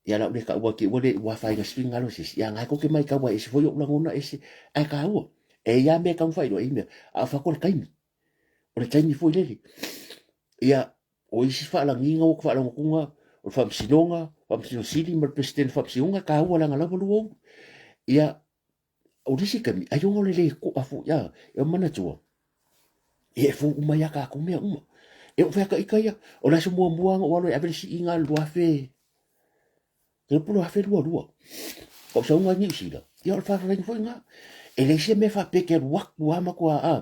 Ia lau le taua ake ua le ua afaina se finagalo o se isi, ia na e tou te matau ai e ese foi ou lagona ese, ae taua. E i ai lava mea e tatau ona faailoa, e i ai mea, a o fai atu o le taimi, o le taimi foi lele. Ia, o isi faalagiga ua ou faalogo atu o le Faamasinoga, Faamasino Sili ma le Peresetene o Faamasinoga, e taua leaga o la ua lua ulu. Ia, o le isi taimi, ai ona o le le to'a foi, a, e manatua, ia e fou uma ia tatou mea uma. E oo fai ata ita ia, o le aso muamua na ou alu e ave le siiga i le 2000, te po o le 2022. Ka ou sauga i Niu Sila, ia o le faafeafaiga foi lena. E leai se mea faapea e te alu atu lava matua, a,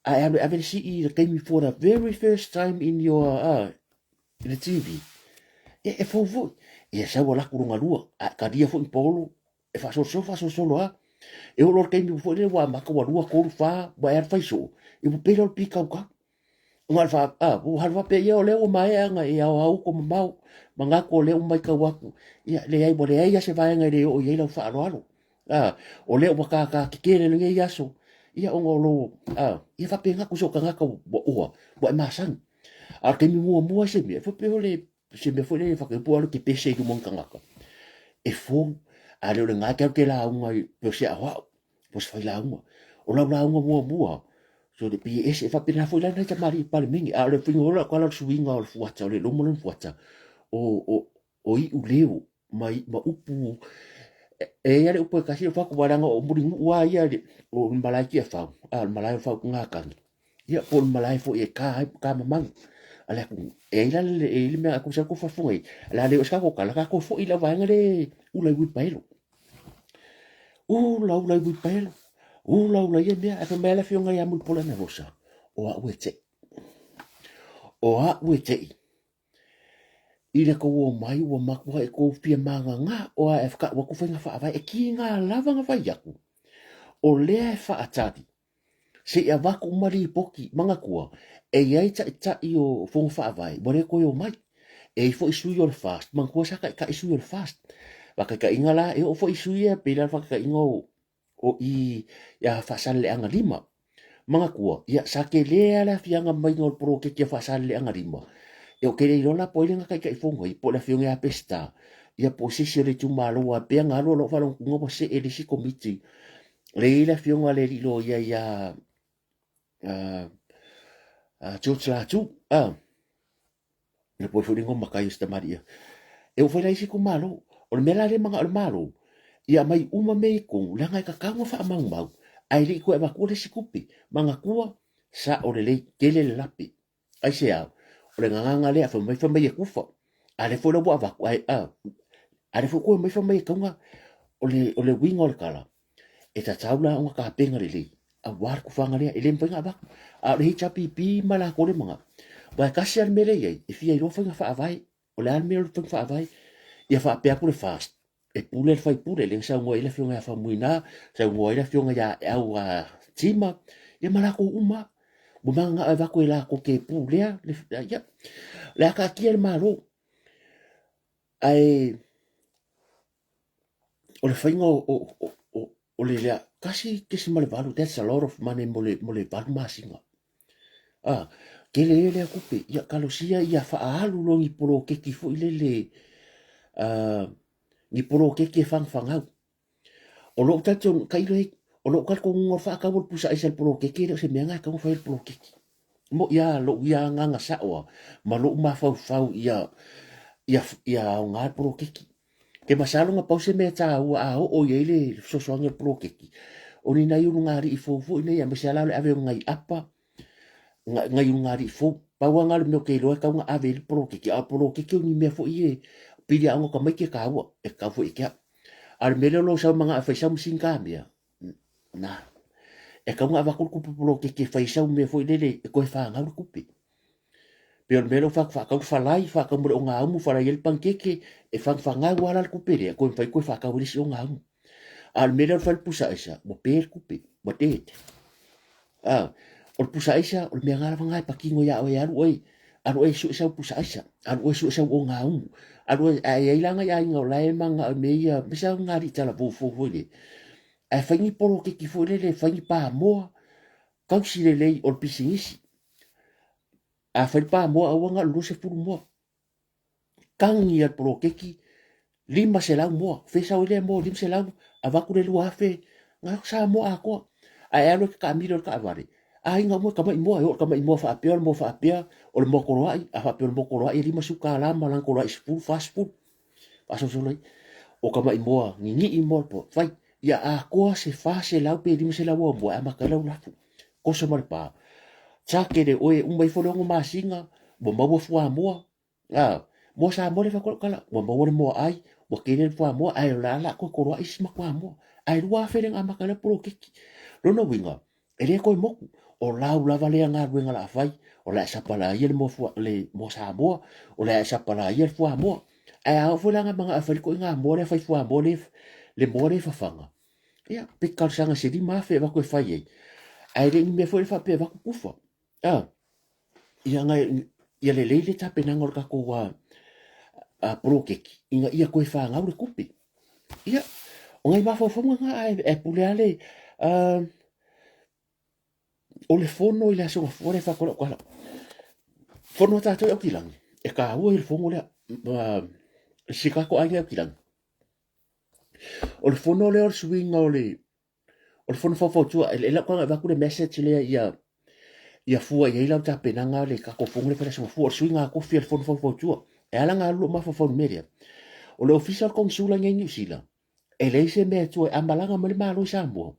a e alu e ave le sii i le taimi for the very first time in your, a, i le TV, ia e fou foi. Ia sau alu atu lona lua, a e talia foi ma paolo, e faasolosolo faasolosolo lava. E oo loa i le taimi foi lele ua amata ua lua, tolu, fa, ua e alu fai soo, ia ua pei lea o le pikaukau. Ona o le faa, a, ua alu faapea, ia o lea ua maea ona e aoao uta mamao, manatu o lea ua matau atu, ia leai ua leai lava se vaega e le oo i ai lau faaaloalo. A, o lea ua tātā tetele lenei aso, ia ona o lou, a, ia faapena atu so o tagata ua oa, ua e masani. A o le taimi muamua se mea, e faapea o le se mea foi lele faapea po o alu e te pese i luma o ni tagata, e fou, a le o lena e te alu e te lauga i pei o se aoao, po o se failauga. O lau lauga muamua, so le pei e ese, e faapena foi la nai tamalii i le Palemene, a o le faiga foi lea o le suiga o le fuata, o le loma lona fuata, o iu leo ma, ma upu, e i ai le upu e tasi, o fai atu, leaga o Mulinuu lava ia, o le malae Tiafau, a o le malae o Faautugatagi, ia po o le malae foi e ka ai ka mamalu a le atunuu. E i ai la le, e i ai le mea, a tusa atu faafofoga i ai, o le a le oo i se tatou tala, tatou foi i lau vaega lea e ula i uilipaelo. Ula ula i uilipaelo, ula ula ia mea, ae fai mai lava le afioga ia Mulipola Anarosa, o au e tei. O au e tei. I le tou omai ua matua e tou fia magagā o a e whakaʻu atu whainga whaavae e ki ngā lava nga whai aku. O lea e whaatari, se i avatu uma ripoti, manatua, e i ai ta'ita'i o Fono Faavae, ua le toe omai. E i ai foi sui o le FAST, manatua sa ta'ita'i sui o le FAST. Faataitaiga la, e oo foi i sui ia, pei la le faataitaiga o, o i ia Faasaleleaga 5. Manatua, ia sa tele lava le aafiaga maiga o le poloketi a Faasaleleaga 5, ia ou te le iloa la po o ai lea na taitaifono ai, po o le afioga ia Peseta, ia po o se isi o le itumalo, aua pei ona alu lau faalogo ua see le isi komiti lea e i ai le afioga i le alii loia ia George Latu, le poe foi le igoa matai o si tamalii ia. E oo foi la i isi itumalo. O le mea la lea e manao le Malo, ia aumai uma mea i totonu, leaga e tatau ona faamaumau, ae le i toe avatua le isi tupe. Manatua, sao lelei, tele le lape. Aisea? O le gagana lea, fai mai fai mai e tufa, a lea foi la ua avatu, ae a, a lea foi toe mai fai mai e tauna, o le, o le uiga o le tala, e tatau la ona tapena lelei, aua le tufaga lea, e le mafai ona avatu. A o le HRPP ma latou lea manao, aua e tasi lava le mea lea e i ai, e fia iloa faiga faavae. O le a le mea o le faiga faavae? Ia faapea atu le FAST, e pule le faipule, lea na saunoa ai le afioga ia Faumuina, saunoa ai le afioga ia Au Tima, ia ma latou uma lava. Ua mananao e avatu e latou te pulea, ia, o le a taatia le Malo. Ae o le faiga o le lea, 1.8, that's a lot of money mo le, mo le 8 masina. Ah, tele ia lea tupe, ia talosia ia faaalu loa ni poloketi foi lele, uh, ni poloketi e fagafagau. O lou talitonu, tailo e, o lou talitonuga o le faatau o le pusa aisa i le poloketi e le o se mea na e tatau ona fai e le poloketi. Moʻi lava lou ia agaga sao lava ma lou mafaufau ia, ia, ia aoga le poloketi. Ke masalo na pau se mea taua a oo i ai le fesoasoani o le poloketi, o ni nai ulugalii fou foi nei, aemaise lava la o le ave o nai apa, nai ulugalii fou. Pau lava na o le mea ou te iloa e tatau ona ave i ai le poloketi, a o le poloketi o ni mea foi ia e pili aoga o tamaiti e taua, e tatau foi e te au. A o le mea lea o lou sau manao e fai sau masini kamea, na, e tatau ona avatu le tupe poloketi e fai ai sau mea foi lele e toe fanau le tupe. Pei o le mea lea ua fai atu, faatau le falai, faatau ma le ogaumu, falai ai le panikeke, e fagafagau lava la le tupe lea, toe mafai toe faatau ai le isi ogaumu. A o le mea lea o le fai le pusa aisa, ua pe le tupe, ua dead. Ah, o le pusa aisa, o le mea lava lena e patino ia oe, alu oe, alu oe e sue sau pusa aisa, alu oe e sue sau ogaumu, alu oe, ae i ai la nai aiga o la e mananao i mea ia, aemaise lava nai alii talavou fou foi lea, ae fai ni poloketi foi lele, fai ni pamoa, tausi lelei o le pisinisi. A fai le pamoa aua na o le 20 moa. Tagi a le poloketi 500 moa. Fea sau ai lea moa 500, avatu le 2000, na Samoa atoa. Ae alu e taamilo i le taavale, aiga uma e tamai moa, e oo i le tamai moa faapea, o le moa faapea, o le moa toloai, a faapea o le moa toloai e $50 ma lana toloai 10, 40. Faasolosolo ai. O tamai moa ninii moa fai, ia atoa se 400 pe 500 au moa e amata ai lau lafu. Koso ma le pa. Tiake le oe uma ifo le 6 masina, ua maua fuamoa. A, moa Samoa le fai atu kala, ua maua le moa ai, ua tele le fuamoa, ae o le a la toe koloai isi matua moa. Ae 2000 le na amata ai lau poloketi. Lona uiga, e le toe motu, o lau lava lea galuega o le a fai, o le a e sapalaia le moa, fua, le moa Samoa, o le a e sapalaia le fuamoa. Ae a oo foi la ina manao e fai le ituaiga moa lea fai fuamoa lea, le moa lea e fafaga, ia, pe talosaga i se 5000 e avatu e fai ai, ae le o ni mea foi lea faapea e avatu tufa. A, ia, na, ia lelei le tapenaga o le tatou a, a poloketi ina ia toe fanau le tupe. Ia, o nai mafaufauga na ae, ae pule lava le, uh, o le fono i le Aso Gafua lea e fai atu ai lau tala. Fono a tatou i Aukilagi, e taua i le fono lea, uh, si tatou aiga i Aukilagi. O le fono lea o le suiga o le, o le fono faufautua, e lau taga avatu le message lea ia, ia fua i ai lau tapenaga le tatou fono lea fai le Aso Gafua, o le suiga tofi o le fono faufautua. E ala ona alu lou mafaufau i le mea lea, o le ofisa o le konesula i nei Niu Sila, e leai se mea e tua, a malaga mai le Malo i Samoa,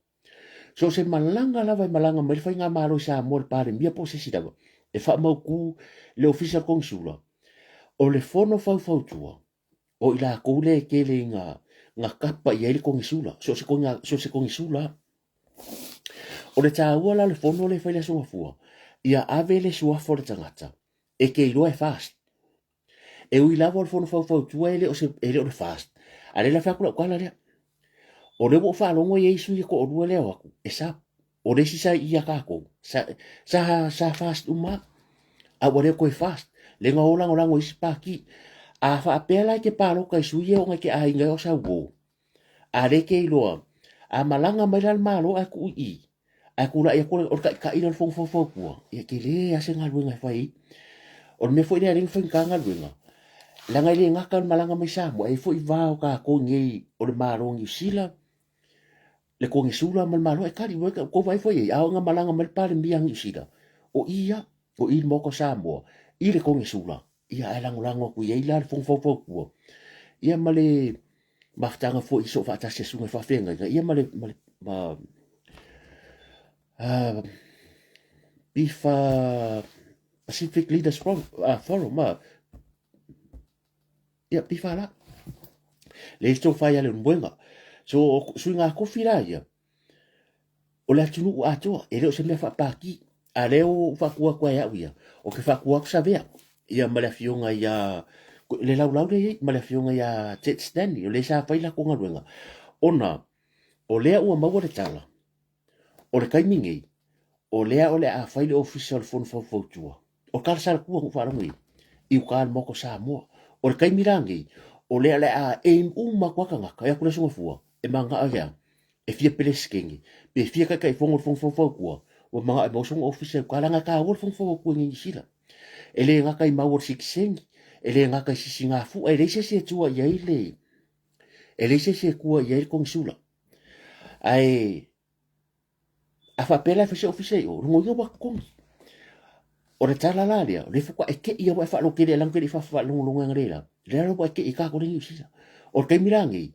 so o se malaga lava e malaga mai le faigamalo i Samoa, le Palemia po o se isi lava, e faamautu le ofisa o le konesula, o le fono faufautua, o i latou lea e tele ina na tapa i ai le konesula, so o se, so o se konesula. O le taua la o le fono lea e fai le Aso Gafua, ia ave le suafa o le tagata e te iloa e fast. E ui lava o le fono faufautua e le o, se, e le o le fast. A lea la fai atu lau tala lea. O lea ua ou faalogo e i ai sui e toalua lea o atu, e sa, o le isi sa i ia tatou, sa, sa, sa fast uma, a ua le toe fast. Le na o lagolago i isi pati. A faapea la e te palota i sui e ona e te aiga e o sau uo, a le te iloa, a malaga mai la le Malo ae tuu i i, ae tulai atu o le taitai lea o le Fono Faufautua, ia tele lava se galuega e fai ai. O le mea foi lea e ala ai ona faigata galuega, leaga e le gata le malaga mai Samoa, e i ai foi va o tatou nei o le Malo o Niu Sila, le Konesula ma le Malo e tali, ua tou vaai foi i ai, a oo ina malaga mai le Palemia a Niu Sila, o i ia, o i i le Maota o Samoa, i le Konesula, ia ae lagolago atu i ai la le Fono Faufautua. Ia ma le mafutaga foi i soo faatasi a susuga i faafeagaiga, ia ma le, ma le, ma, PIFA Pacific Leaders Forum, Forum ia, PIFA la. Le tofa ia le moega. So, suiga kofi la ia, o le atunuu atoa, e le o se mea faapaki. A lea ua faatua atu ai au ia, o ke faatua atu Savea, ia ma le afioga ia, le laulau lea i ai, ma le afioga ia Ted Stanley, o lea sa fai latou galuega, ona o lea ua maua le tala, o le taimi nei, o lea o le a fai le ofisa o le Fono Faufautua, o tala sa latua na ou faalogo i ai, i uta le Maota o Samoa. O le taimi la nei, o lea o le a aim uma atu lava tagata, e atu le Aso Gafua, e manao i le a? E fia Peresetene, pe fia Taitaifono o le Fono Faufautua, ua manao e maua sona ofisa i uta, leaga e taua le Fono Faufautua i Niu Sila. E le gata i mau o le sitiseni, e le gata i sisigafua, e leai se isi e tua i ai le, e leai se isi e tua i ai le Konisula. Ae A faapea la e fai se ofisa i o, lona uiga ua totogi. O le tala la lea, o lea faatoa e te i aua e faalotele e lanu te le i faalogologo ina le la. Lea la ua e te i tatou le Niu Sila. O le taimi la nei,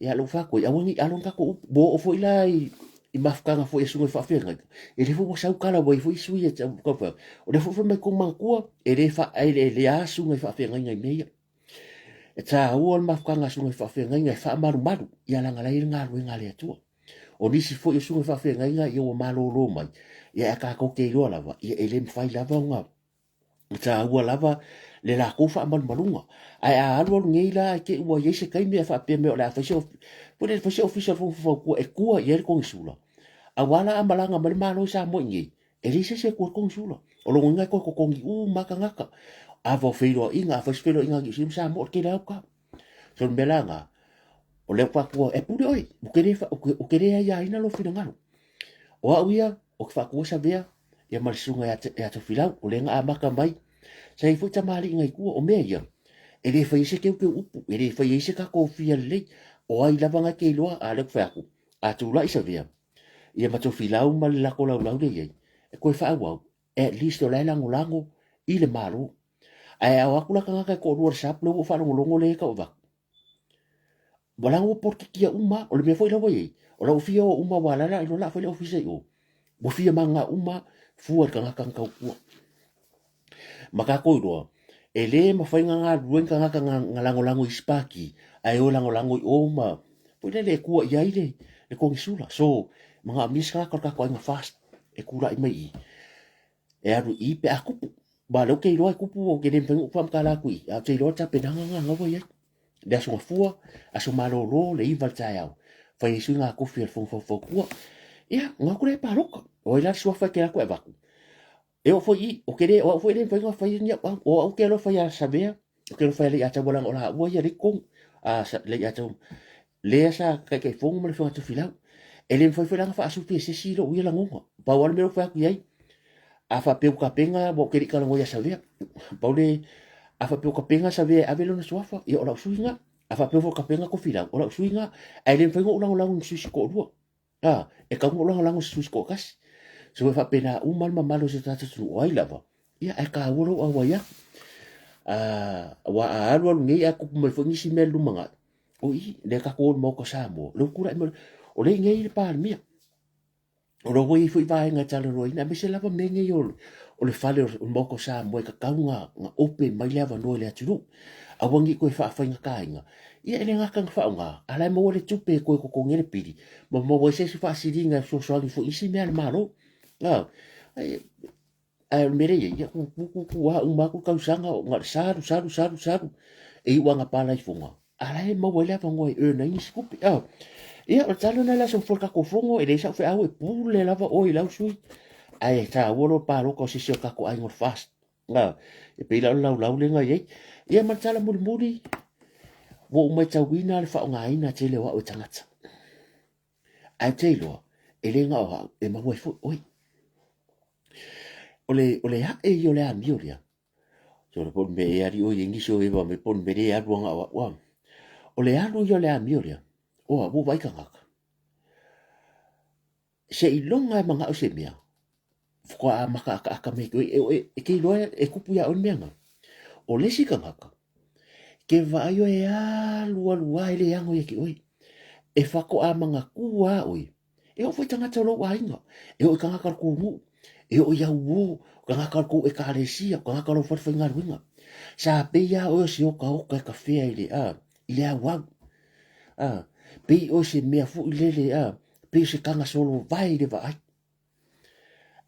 ia lou faa atu ai, aua ne i alo ni tatou upu. Ua oo foi la i, i mafutaga foi a susuga i faafeagaiga, e le foi ua sau tala ua i ai foi sui e tau fai atu. O lea foi fai mai tou manatua, e le faaeleelea susuga i faafeagaiga i mea ia. E taua le mafutaga a susuga i faafeagaiga e faamalumalu, ia leaga la e i ai le galuega a le Atua. O nisi foi o susuga i faafeagaiga ia ua malolo mai, ia ae tatou te iloa lava, ia e le mafai lava ona taua lava le latou faamalumaluga. Ae a alu alu nei la ae te i ua i ai se taimi ae faapea mai o le a fai se foi lele fai se ofisa o le Fono Faufautua e tua i ai le Konesula, aua la a malaga mai le Malo i Samoa i inei, e leai se isi e tua i le Konesula. O lona uiga e toe totogi uma lava tagata. A o feiloaiga, a fai se feiloaiga a Niu Sila ma Samoa, o le tele lava o uta. So o le mea la lena, o lea ua faatu, e pule oe, ou te le, ou te le aiaina lou finagalo. O au ia, ou te faatua Savea, ia ma le susuga ia, ia Tofilau, o lea na amata mai. Sa i ai foi tamalii nai tua, o mea ia, e le fai ai se teuteu upu, e le fai ai se tatou fia lelei. O ai lava na te iloa, a lea ou te fai atu, a tulai Savea, ia ma Tofilau ma le latou laulau lea e i ai, e toe faaauau, at least o la e lagolago i le Malo. Ae a o atu la tagata e toalua i le SAP lea ua ou faalogologo lea e tau avatu, ua leaga ua polokikia uma. O le mea foi la ua i ai, o la ua fia o uma aua o la e iloa o le a fai le ofisa i o. Ua fia mananao uma fua i le tagata na tautua. Ma tatou iloa, e le mafai ona galulue ni tagata na lagolago i isi pati, ae o e lagolago i o ma foi lele e tua i ai le, le konisula. So, manaomia se tagata o le tatou aiga FAST e tulai mai i i, e alu i i pe a tupu. Aua o lea ou te iloa e tupu, ou te le mafai ona ou faamatala atu i i, ae ou te iloa le tapenaga lena o lena ua i ai. Le Aso Gafua, aso malolo, le 9 i le taeao, fai ai suiga tofi a le Fono Faufautua. Ia, ona o atu lea e palota. O ai la le suafa e te alu atu e avatu? E oo foi i i, ou te le, o au foi e le mafai ona fai ni au au. O au ou te alofa ia Savea, ou te alofa ia Leiataua leaga o laua ia lea i totonu. A, Leiataua, lea sa Taitaifono ma le Afioga ia Tofilau. E le mafai foi la ona faasufi e se isi lou ia lagona. Pau lava le mea lea ou fai atu i ai, a faapea ua tapena, aua ou te le i talanoa ia Savea. Pau le, a faapea ua tapena Savea e ave lona suafa, ia o lau sui lena. A faapea foi ua tapena Tofilau, o lau sui lena. Ae le mafai ona ou lagolago i ni sui se toalua. A, e tatau ona ou lagolago i se sui se toatasi. So e faapena uma le mamalu o si o tatou atunuu, o ai lava, ia ae taua lou auai atu. Aua a alu alu nei ae tupu mai foi nisi mea i le lumanai, o i, lea tatou o i le Maota o Samoa, lea ua tulai mai, o lea e i inei le Palemia. O lo o ua i ai foi vaega e talanoaina, aemaise lava mea nei o le fale o le Maota o Samoa e tatau ona open mai le avanoa i le atunuu. Aua ne i toe faafaigataina. Ia e le gata ina faaaoga, a o la e maua le tupe e toe totogi ai le pili ma maua ai se isi faasiliga e fesoasoani foi i isi mea a le Malo. Ae o le mea lea e i ai, ia ua tutu lava uma atu le tausaga na o le salu, salu, salu, salu, e iu lava ina pala i Fogaa, a o la e maua ai le avanoa e earn ai nisi tupe. Ia, o le tala lena i le aso fou o le tatou fono, e leai sau feau e pule lava oe i lau sui, ae taua lou palota o se isi o tatou aiga o le FAST. E pei la o le laulau lea na i ai. Ia ma le tala mulimuli, ua ou matauina le faaaogaina tele o au e tagata. Ae ou te iloa, e le na o au, e maua ai foi oe. O le, o le ae ia o le amio lea, so le po o le mea e ali oi ai nisi o ewa me po o le mea le alu aga o au a. O le alu ia o le amio lea, o au ua vaai tagata. Seiloga e manao se mea, faatoa amata akaaka mai e, e, e te iloa e kupu iā oe le mea lena. O le isi tagata, Ke vaai oe e alu alu lava e le ago ia te oe. E faatoa manatua lava oe, e oo foi i tagata o lou aiga, e oo i tagata o le tou nuu, e oo i au uo, o tagata o le tou ekalesia, o tagata o lau falefaigaluega. Sa pei lava oe o se otaota e tafea i le, a, i le auau. A, pei oe o se mea foi lele, a, pei o se taga solovae i le vaai.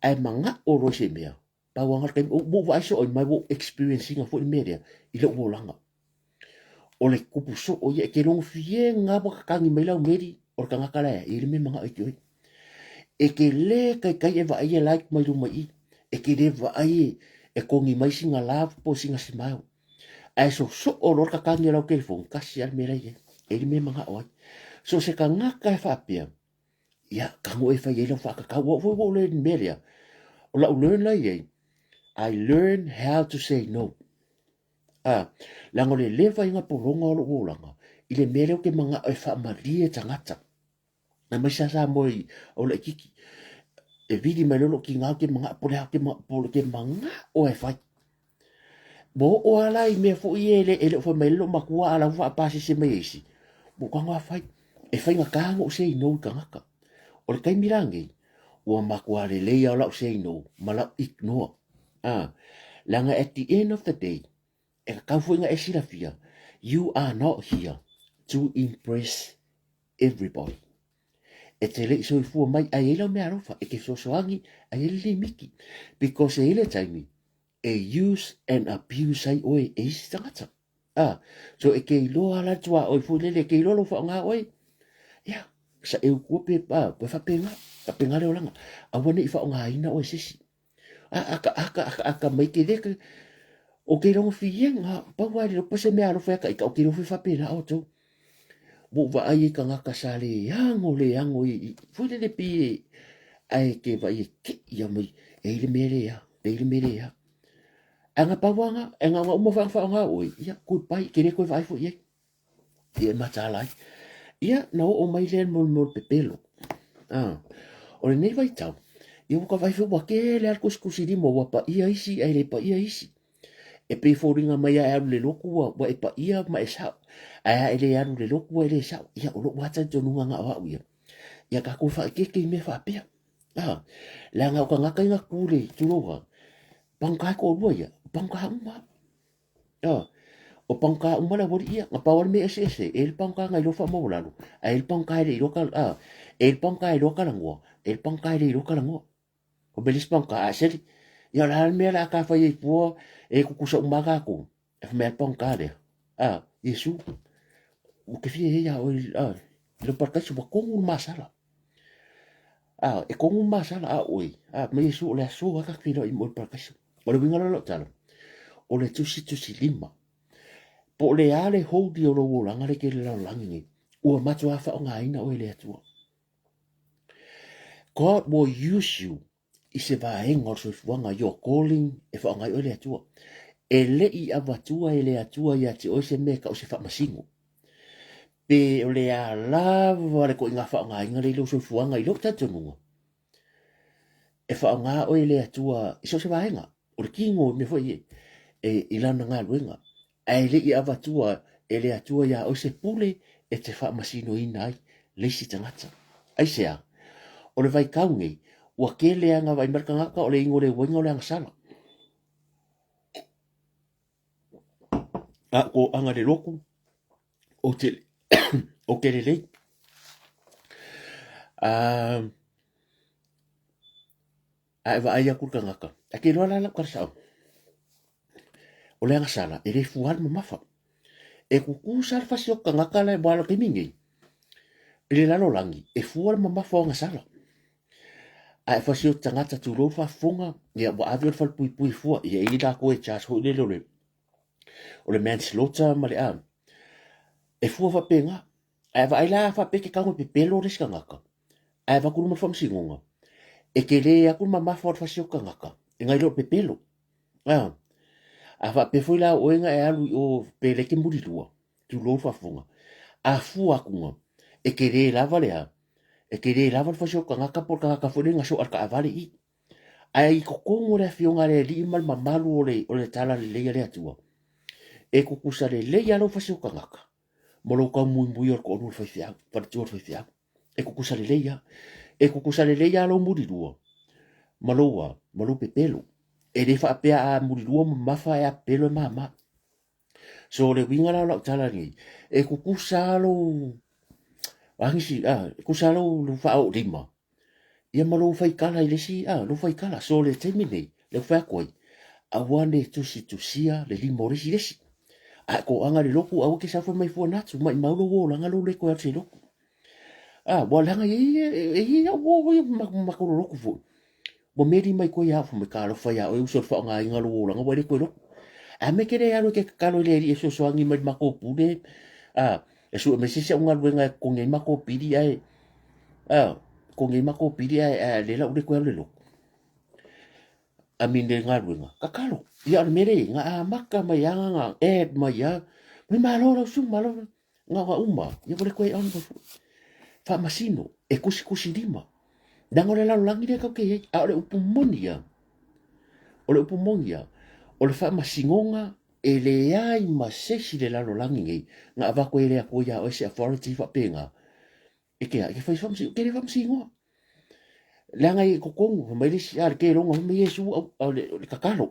Ae manao loa i se mea, Pau lava le taimi, ua ou vaai soo ai ma ua ou experience ina foi le mea lea i lou olaga. O le tupu soo ia, e te logofiega lava ua tatagi mai lau meli, o le tagata la e i ai le mea e manao ia te oe. E te le taitai e vaai e like mai luma i i, e te le vaai e kogi mai sina love po o sina smile. Ae sosoo loa le tatagi o lau telefoni, tasi lava le mea la e i ai, e i ai le mea e manao ai. So o se tagata e faapea, Ia, tago e fai ai lau faatatau. Ua foi ua ou learn i le mea lea. O lau learn la i ai, I learn how to say no. Ah, leaga o le leva ai pologa o lou olaga i le mea lea ou te manao e faamalie tagata. Aemaise lava Samoa i o laitiiti. E vili mai loa lou tina ou te manao po o le a ou te manao, po o te manao e fai. Ua oo lava la i mea foi ia e le, e le o fai mai ai lou matua a o la ua faapasese mai e isi, ua ou tago lava fai. E faigata ona ou say no i tagata. O le taimi la lenei, ua matua lelei lava lau say no ma lau ignore. Ah, leaga at the end of the day, e tatau foi ona e silafia, you are not here to impress everybody. E te le i soifua mai, ae i ai lau meaalofa, e te fesoasoani, ae i ai le limiti. Because e i ai le taimi, e use and abuse ai oe e isi tagata. Ah, so e te iloa la le tuaoi foi lele, e te iloa lou faaaoga oe. Ia, sa e utua pe, ah, pe faapena, faapena le olaga. Aua ne i faaaogaina oe e se isi. Aka, aka, aka, aka mai ke le, o ke iloa fienga, pau lava le pa se mea alofa ia ka ika, o ke iloa foi faapena outou. Ua ou vaai ai tagata sa le ago, le ago i, i, foi lele pei e, ae ke vaai e kei ia mai, e i le mea lea, e i le mea lea. Ae na pau lava na, e na ona uma foi ona faaaoga oe, ia, goodbye, ke le toe vaai foi i ai. Ia e mataala ai. Ia, na oo mai lea mo le mea o le pepelo. Ah, o lenei vaitau, ia ua ka vaai foi ua tele lava le tusitusilima ua paia isi ae le paia isi. E pei e foliga mai a e alu i le lotu ua, ua e paia ma e sao. Ae a e le alu i le lotu ua e le sao. Ia, o lou lava talitonuga na o au ia, ia tatou faaeteete i mea faapea. Ah, leaga o tagata ia na tu i le, tulou lava, pagota e toalua ia, pagota uma lava. O pagota uma le aualii ia, na pau lava le mea eseese, e i ai le pagota na iloa faamaualalo, ae i ai le pagota e le iloa tala, e i ai le pagota e iloa talanoa, e i ai le pagota e le iloa talanoa. O mea le isi pagota, a seli, ia o le a le mea o le a ta fai ai fua e tutusa uma lava tatou, e fai mai lava le pagota lea, Iesu, ou te fia i ai ia oe, i lou parakaiso, ua tonu le masala. E tonu le masala a oe, fai mai Iesu, o le aso lava ta te feiloai ma oe i le parakaiso. O le uiga la o lau tala, o le tusitusilima. Po o le a le holy o lou olaga lea e te i le lalolagi nei, ua matua faaaogaina oe e le Atua. God will use you i se vaega o le soifuaga, your calling, e faaaoga ai oe le Atua. E le i avatua e le Atua ia te oe se mea e tau o se faamasino. Pe o le a lava le ituaiga faaaogaina lea i lou soifuaga i lou talitonuga, e faaaoga oe e le Atua i so o se vaega o le tino i mea foi e, i lana galuega, ae le i avatua e le Atua iā oe se pule e te faamasinoina ai le isi tagata. Aisea? O le vaitau nei, ua tele lava ina vaai mai le tagata o le inu o le uaina o le agasala. A o aga le lotu, o te, o te lelei. A e vaai atu le tagata, ae te iloa la lau tala sao, o le agasala e le fua le mamafa. E tutusa le fasi o tagata la e aua o le taimi nei, i le lalolagi, e fua le mamafa o agasala. A e fasi o tagata tulou le faafofoga, ia ua ave le falepuipui e fua, ia e i ai latou e charge foi lele o le o le manslaughter ma le a, e fua faapena. Ae vaai la a faapea e te tago e pepelo le isi tagata, ae avatu i luma o le faamasinoga, e tele atu le mamafa o le fasi o le tagata nai lo le pepelo. A, a faapea foi la o oe na e alu i o pe le te mulilua, tulou le faafofoga, a fua atu na, e tele lava le a, e tele lava le fasi o le tagata po o le tagata foi lea na soa i le taavale i i. Ae i totonu o le Afioga a le Alii ma le mamalu o le, o le Talalelei a le Atua, E kukusa lelei lava lou fasi o tagata ma lou taumuimui o le toalua o le faifeau, faletua o le faifeau. E kukusa lelei lava. E kukusa lelei lava lou mulilua ma lou a, ma lou pepelo. E le faapea a mulilua mamafa ae a pepelo e mama. So o le uiga la o lau tala lenei, e kukusa lava lou agisi, a, e kukusa lava lou, lou faaoolima ia ma lou faikala i le isi, a, lou faikala. So o le taimi lenei, lea ua fai atu ai, aua ne tusitusia le lima o le isi i le isi. A e toaga i le lotu, aua e te sau fai mai fua Natu, maimau lou olaga lou le toe alu i se lotu. A, ua leaga e i ai, e i ai au uo ia ma matou lolotu foi. Ua meli mai koe ia au, fai mai, talofa ia oe uso i le faaaogaina o lou olaga ua e le toe lotu. A mea e te le alu e te tatalo i le Alii e fesoasoani mai i le matou pule, a, e sue mai se isi au galuega e totogi ai matou pili ae, a, totogi ai matou pili ae, ae lea la ua le toe alu i le lotu. I mean le galuega, tatalo. Ia o le mea lea e i ai, na amata mai lava na add mai lava, mai malo lau susuga, malo. Na ona uma, ia ua le toe on foi. Faamasino, e tusitusi lima. Leaga o le lalolagi lea tatou te i ai, a o le upu moni lava, o le upu moni lava, o le faamasinoga e leai ma se isi i le lalolagi nei na avatu ai e le Atua ia oe se authority faapena e te a, e te fai faamasino, e te le faamasinoa. Leaga i totonu, fai mai le isi, a le keloga, fai mai Iesu, o le tatalo,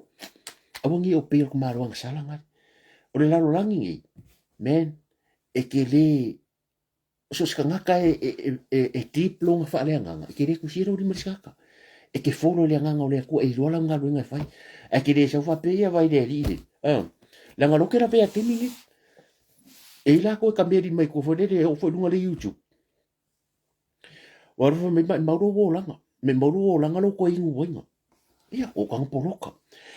aua ne i obey o le tamaloa agasala gale. O le lalolagi nei, man, e te le, so o se tagata e, e, e, e, e deep lona faaleagaga, e te le tusia lou lima i le isi tagata. E te follow i le agaga o le Atua, e iloa lau galuega e fai. Ae te le sau faapea ia vai le alii le, leaga lou te lavea taimi nei. E i latou e kameri mai tua foi lele e oo foi i luga o le YouTube. Ua alu fai mai maimau lou olaga, maimau lou olaga lou toe inu aiga. Ia, o kanga poloka.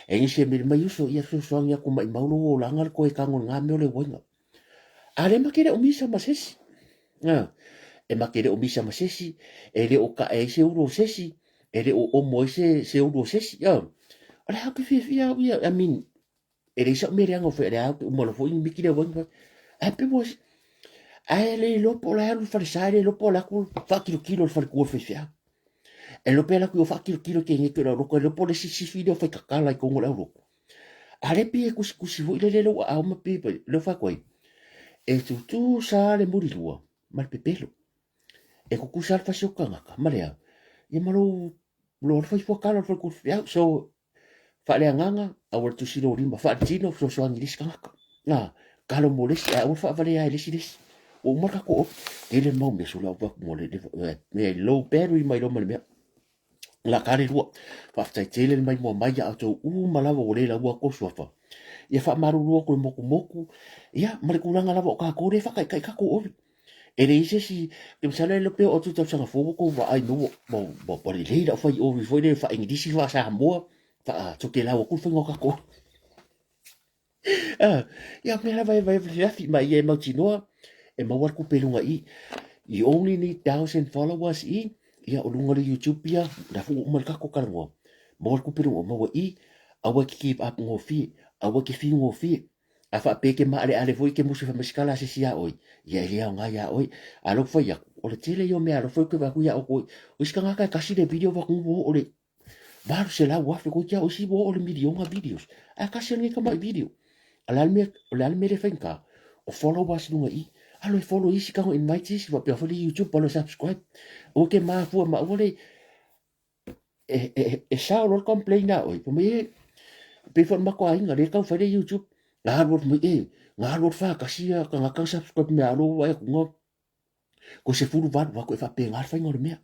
E nisi e mele mai uso, ia fesoasoani atu maimau lou olaga le toe tago i ngā mea o le uaiga. A le make le o misa ma sesi. E make le o misa ma sesi, e le o kae ai se ulu o sesi, e le o omo ai se, se ulu o sesi. O le a ke fiafia au ia, I mean, E leai sa'u mea leaga o fai o lea ou te uma loa foi miki le uaina ae pei ua ae le iloa po o le a alu i le falesa e le iloa po o le atu faakilokilo i le faletua o le faifeau. E iloa pe alu atu i o faakilokilo ke nei ke loto e iloa po o le isi sifi lea o faikakala i totonu o le aulotu. A lea pei e tusitusi foi lele lou aao ma pei lea ua fai atu ai, e tutusa le mulilua ma le pepelo. E tutusa le fasi o tagata ma le a? Ia ma lou lou alu fai fuatala o le faletua o le faifeau. So Faaleagaga, aua le tusi lou lima, faaletino, fesoasoani i le isi tagata. Na, talo mo le isi, ae aua le faavalea ai le isi le isi. Ua uma le tatou ofi. Tele mau mea sula ua mo le mea low battery mai loa ma le mea. La ka le lua. Faafetai tele le maimoa mai ia outou uma lava ua le laua tou suafa. Ia faamalulu atu i le motumotu, ia ma le tulaga lava o tatou lea e faataitai tatou ofi. E leai se isi, te masalo e le pei o atu tausaga fou ua tou vaai mai ua, ua, ua, ua lelei lau fai ori foi lea faa-Igilisi, faa-Samoa, faa-Tokelau atu le faiga o tatou. Ah, ia mea lava e vai feafi mai ia e mautinoa, e maua le tupe i luga i. You only need 1,000 followers i, ia o luga o le YouTube ia, la foi ua uma le tatou talanoa. Maua le tupe i luga, maua i, aua e te give up gofie, aua e te fiu gofie. A faapea e te maaleale foi e te musu fai mai se tala a se isi iā oe, ia e le aoga iā oe. A lou fai atu, o le tele ia o mea alofa ou te vaai atu iā outou, o isi tagata e tasi le video vaku ua oo le 800,000 koe tia o isi ua oo le miliona videos. Ae tasi lenei tamai video. O le a le mea, o le a le mea le faigata? O followers luga i. Alo e follow isi tago invite isi faapea foi le YouTube alo e subscribe. Aua e te mafua ma aua le e, e, e sao loa le complain a oe, fai mai e, pei foi o le matou aiga, lea e tau fai le YouTube, na alu atu mai, e, na alu atu faatasi ia tagata na subscribe mai alo vaai atu na ko 18 atu e faapena le faiga o le mea.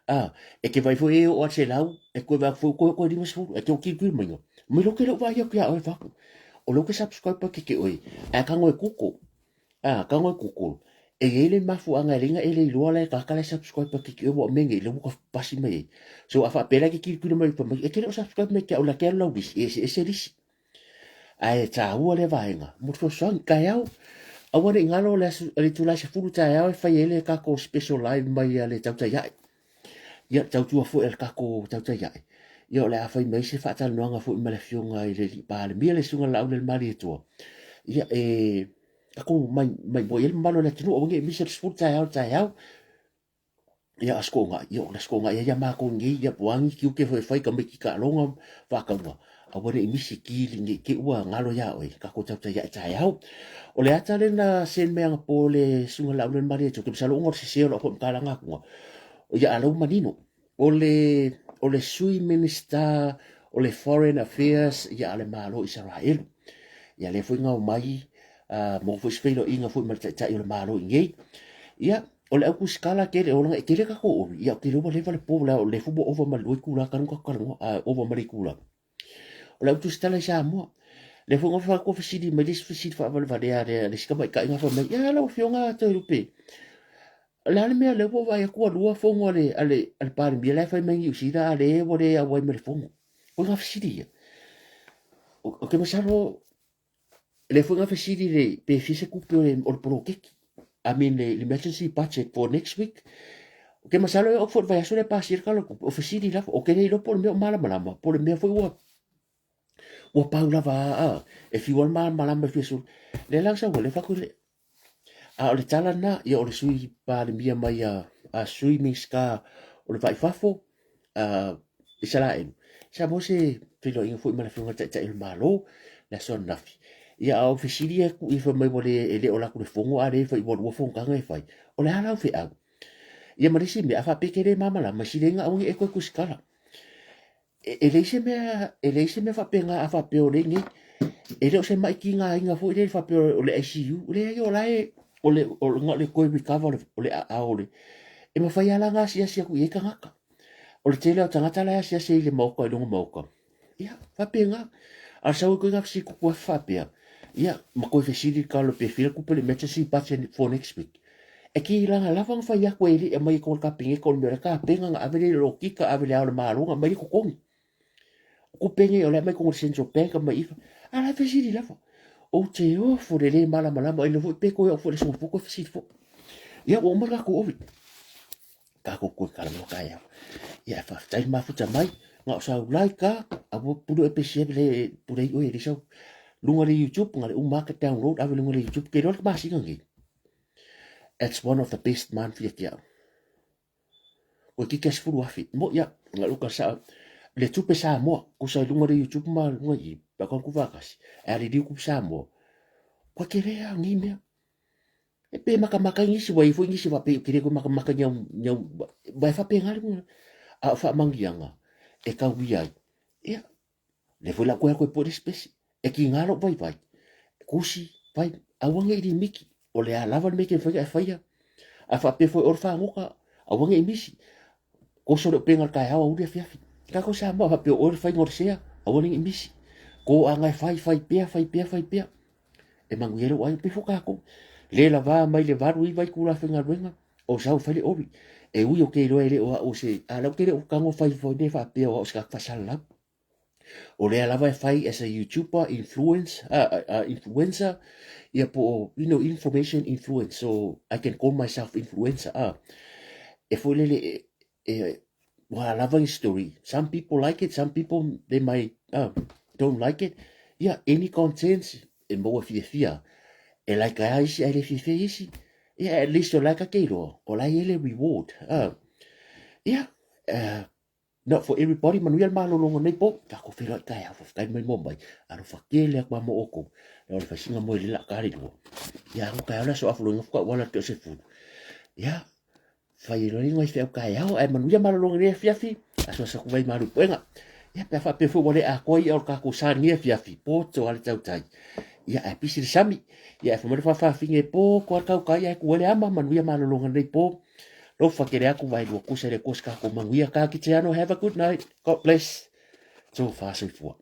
A, e te vaai foi e oo atu 100, e toe vaai atu foi koe koe 50, e te o kilokilo mai na. Mai loa ke le o vaai atu ia oe faaku. O lea ou te subscribe atu ke oe, ae tago e Google. A, tago e Google, e i ai le mafuaaga e leai na e le iloa la e tagata la e subscribe atu ki oe ua mea nei lea ua pasi mai ai. So a faapea la e te tilotilo mai fai mai e te le o subscribe mai ke au la ke alu lau lisi, e eseese lisi. Ae taua lea vaega mo le fesoasoani. Taeao, aua ne i galo le aso le itula e 10 taeao e fai ai le tatou special live mai a le tautai ae. Ia, tautua foi a le tatou tautai ae. Ia, o le a fai mai se faatalanoaga foi ma le afioga i le Alii Palemia, le Susuga Laaulialemalietoa. Ia, e tatou mai, mai mo i ai le mamalu o le atunuu, aua ne i misa le 10 taeao le taeao. Ia, aso toonai, ia, o le aso toonai ai ia matou nei, ia, po o a ni tiute foi e fai, tamaiti taaloga, faatauga. Aua ne i misi kili ne i te i ua galo iā oe, kākou tautai aʻe taeao. O le ata lea na send mai anapo le Susuga Laaulialemalietoa, ke masalo ona o le sese o lau faamatalaga atuga, ia a la ua manino, o le, o le Sui Minisita o le Foreign Affairs ia a le Malo o Isaraelu. Ia lea foi na omai, maua foi se feiloaiga foi ma le Taitai o le Malo i inei. Ia, o le au tusitala tele, o leaga e tele tatou ori, ia ou te iloa ua leva le po, o lea foi ua ova ma le 2 itula talu ona tatou talanoa, a ova ma le itula. O le au tusitala i Samoa. Lea foi na fai fesili mai le isi fesili faavalevalea a le isi tamaitai na fai mai, ia lau Afioga Toelupe, o le a le mea lea ua ou vaai atu ua lua fono a le, a le, a le Palemia la e fai mai i Niu Sila, a lea ua le auai mai le fono. O ngā fesili ia. Ou te masalo, lea foi na fesili le, pe fia se tupe o le, o le poloketi. I mean, le emergency budget for next week. Ou te masalo e oo foi i le vaiaso lea e pasia le Tala o le Tupe, o fesili lava. Ou te le iloa po o le mea o malamalama, po o le mea foi ua, ua pau lava a, e fiu lava le malamalama e fia sulu. Lea la na sau ai, lea fai atu le, A o le tala lena, ia o le sui Palemia mai a, a sui Minisita o le Vai Fafo, a Isaraelu, sa maua se feiloaiga foi ma le Afioga i le Taitai o le Malo le aso ananafi. Ia a o fesili atu i fai mai ua le, e le o alu atu i le fono a le fai ua lua fonotaga e fai. O le a lau feau? Ia ma le isi mea, a faapea e te le malamalama, e sili ai ona aua ne i e toe tusitala. E leai se mea, e leai se mea faapena a faapea o lea i inei. E le o se mai tigaina foi lea faapea o le ICU. Leai o la e, o le, o le, le toe recover o le, o le aao o le, e mafai lava la ona asiasi atu i ai tagata. O le tele o tagata la e asiasi ai i le maota, i lona maota. Ia, faapena. A o le sau ai koe ina fesili kuku afe faapea, ia, ma toe fesili le pe fia le tupe o le emergency budget for next week. E kilaga lava ona fai atu e le i aumai i totonu o le Kapeneta o le mea o le tapena ona ave lea i le okika, ave i le Ao o le Malo ona aumai lea i totogi. O tupe nei o lea e aumai i totonu o le Central Bank aumai i i, a o la e fesili lava. Ou te ofo i le le malamalama, e iloa foi pe toe oo foi i le aso Gafua toe fesili foi. Ia ua uma le tatou ori. Tatou toe talanoa taeao. Ia faafetai le mafuta mai. Na o sau like a, aua pule oe pe share le pule ai oe e leai sau luga le YouTube, na o le uma lava download ave luga le YouTube. Ke iloa le masina nei. It's one of the best month ia te au. Koe kike 10,000. Mo ia, nga luka sa le tupe Samoa, kusa i lunga le YouTube ma lunga i pa kon ku vakasi. E ali liu ku Samoa. Koe ke rea ngi mea. E pe maka maka nisi wai foi nisi wa pe kire ko maka maka nyau nyau wai fa pe ngari mo. A fa mangianga e ka wia. Ia, Le foi la koe koe po le spesi. E ki ngā lou vaivai. Kusi, vai, aua nge i limiki. O le a lava le mea ke whaia e whaia. A whaapea foi o le whangoka, aua nge i misi. Koso le upenga le taeao a uli afiafi. Kako sa moa whaapea o le whainga o le sea, aua nge i misi. Ko a ngai whai, whai pea, whai pea, whai pea. E manuia lou aiga, pei foi kākou. Le lavā mai le valu iva itula faigaluega, o sau fai le ori. E ui o ke iloa e le o au se, a lau te le o tago fai foi nei faapea o au se tagata faasalalau. O lea lava e fai as a YouTuber, influence, influencer, ia po o, you know, information influence, so I can call myself influencer, E foi lele, e, e, ua lava ni story. Some people like it, some people they might don't like it. Yeah, any content e maua fiafia. E like ai isi, ai le fiafia isi. Yeah, at least o like ke iloa. O la e le reward. Yeah, not for everybody. Manuia le malologa nei po. Tākou whenua i taeao, whawhetai mai mo mai. Alofa kele aku a mo oko. Na o le whaisinga mo i le la ka le lua. Ia, ngo taeao le aso afulo inga fuka wala te o se fulu. Yeah, Whai e roa i wheau taeao, ae manuia malologa nei afiafi, asoaso atu vai malu puega. Ia, pe a faapea foi ua le atoa ia o le tātou sa nei afiafi, poto a le tautai. Ia, ae pisi le sami. Ia, ae fai mai le faafaafine, poto a le tautai, ae tu ai le ama, manuia malologa nei po. Lofa tele atu vai lua kusa i le Atua se tātou manuia. Ka kite anō, have a good night. God bless. Tō whā soifua.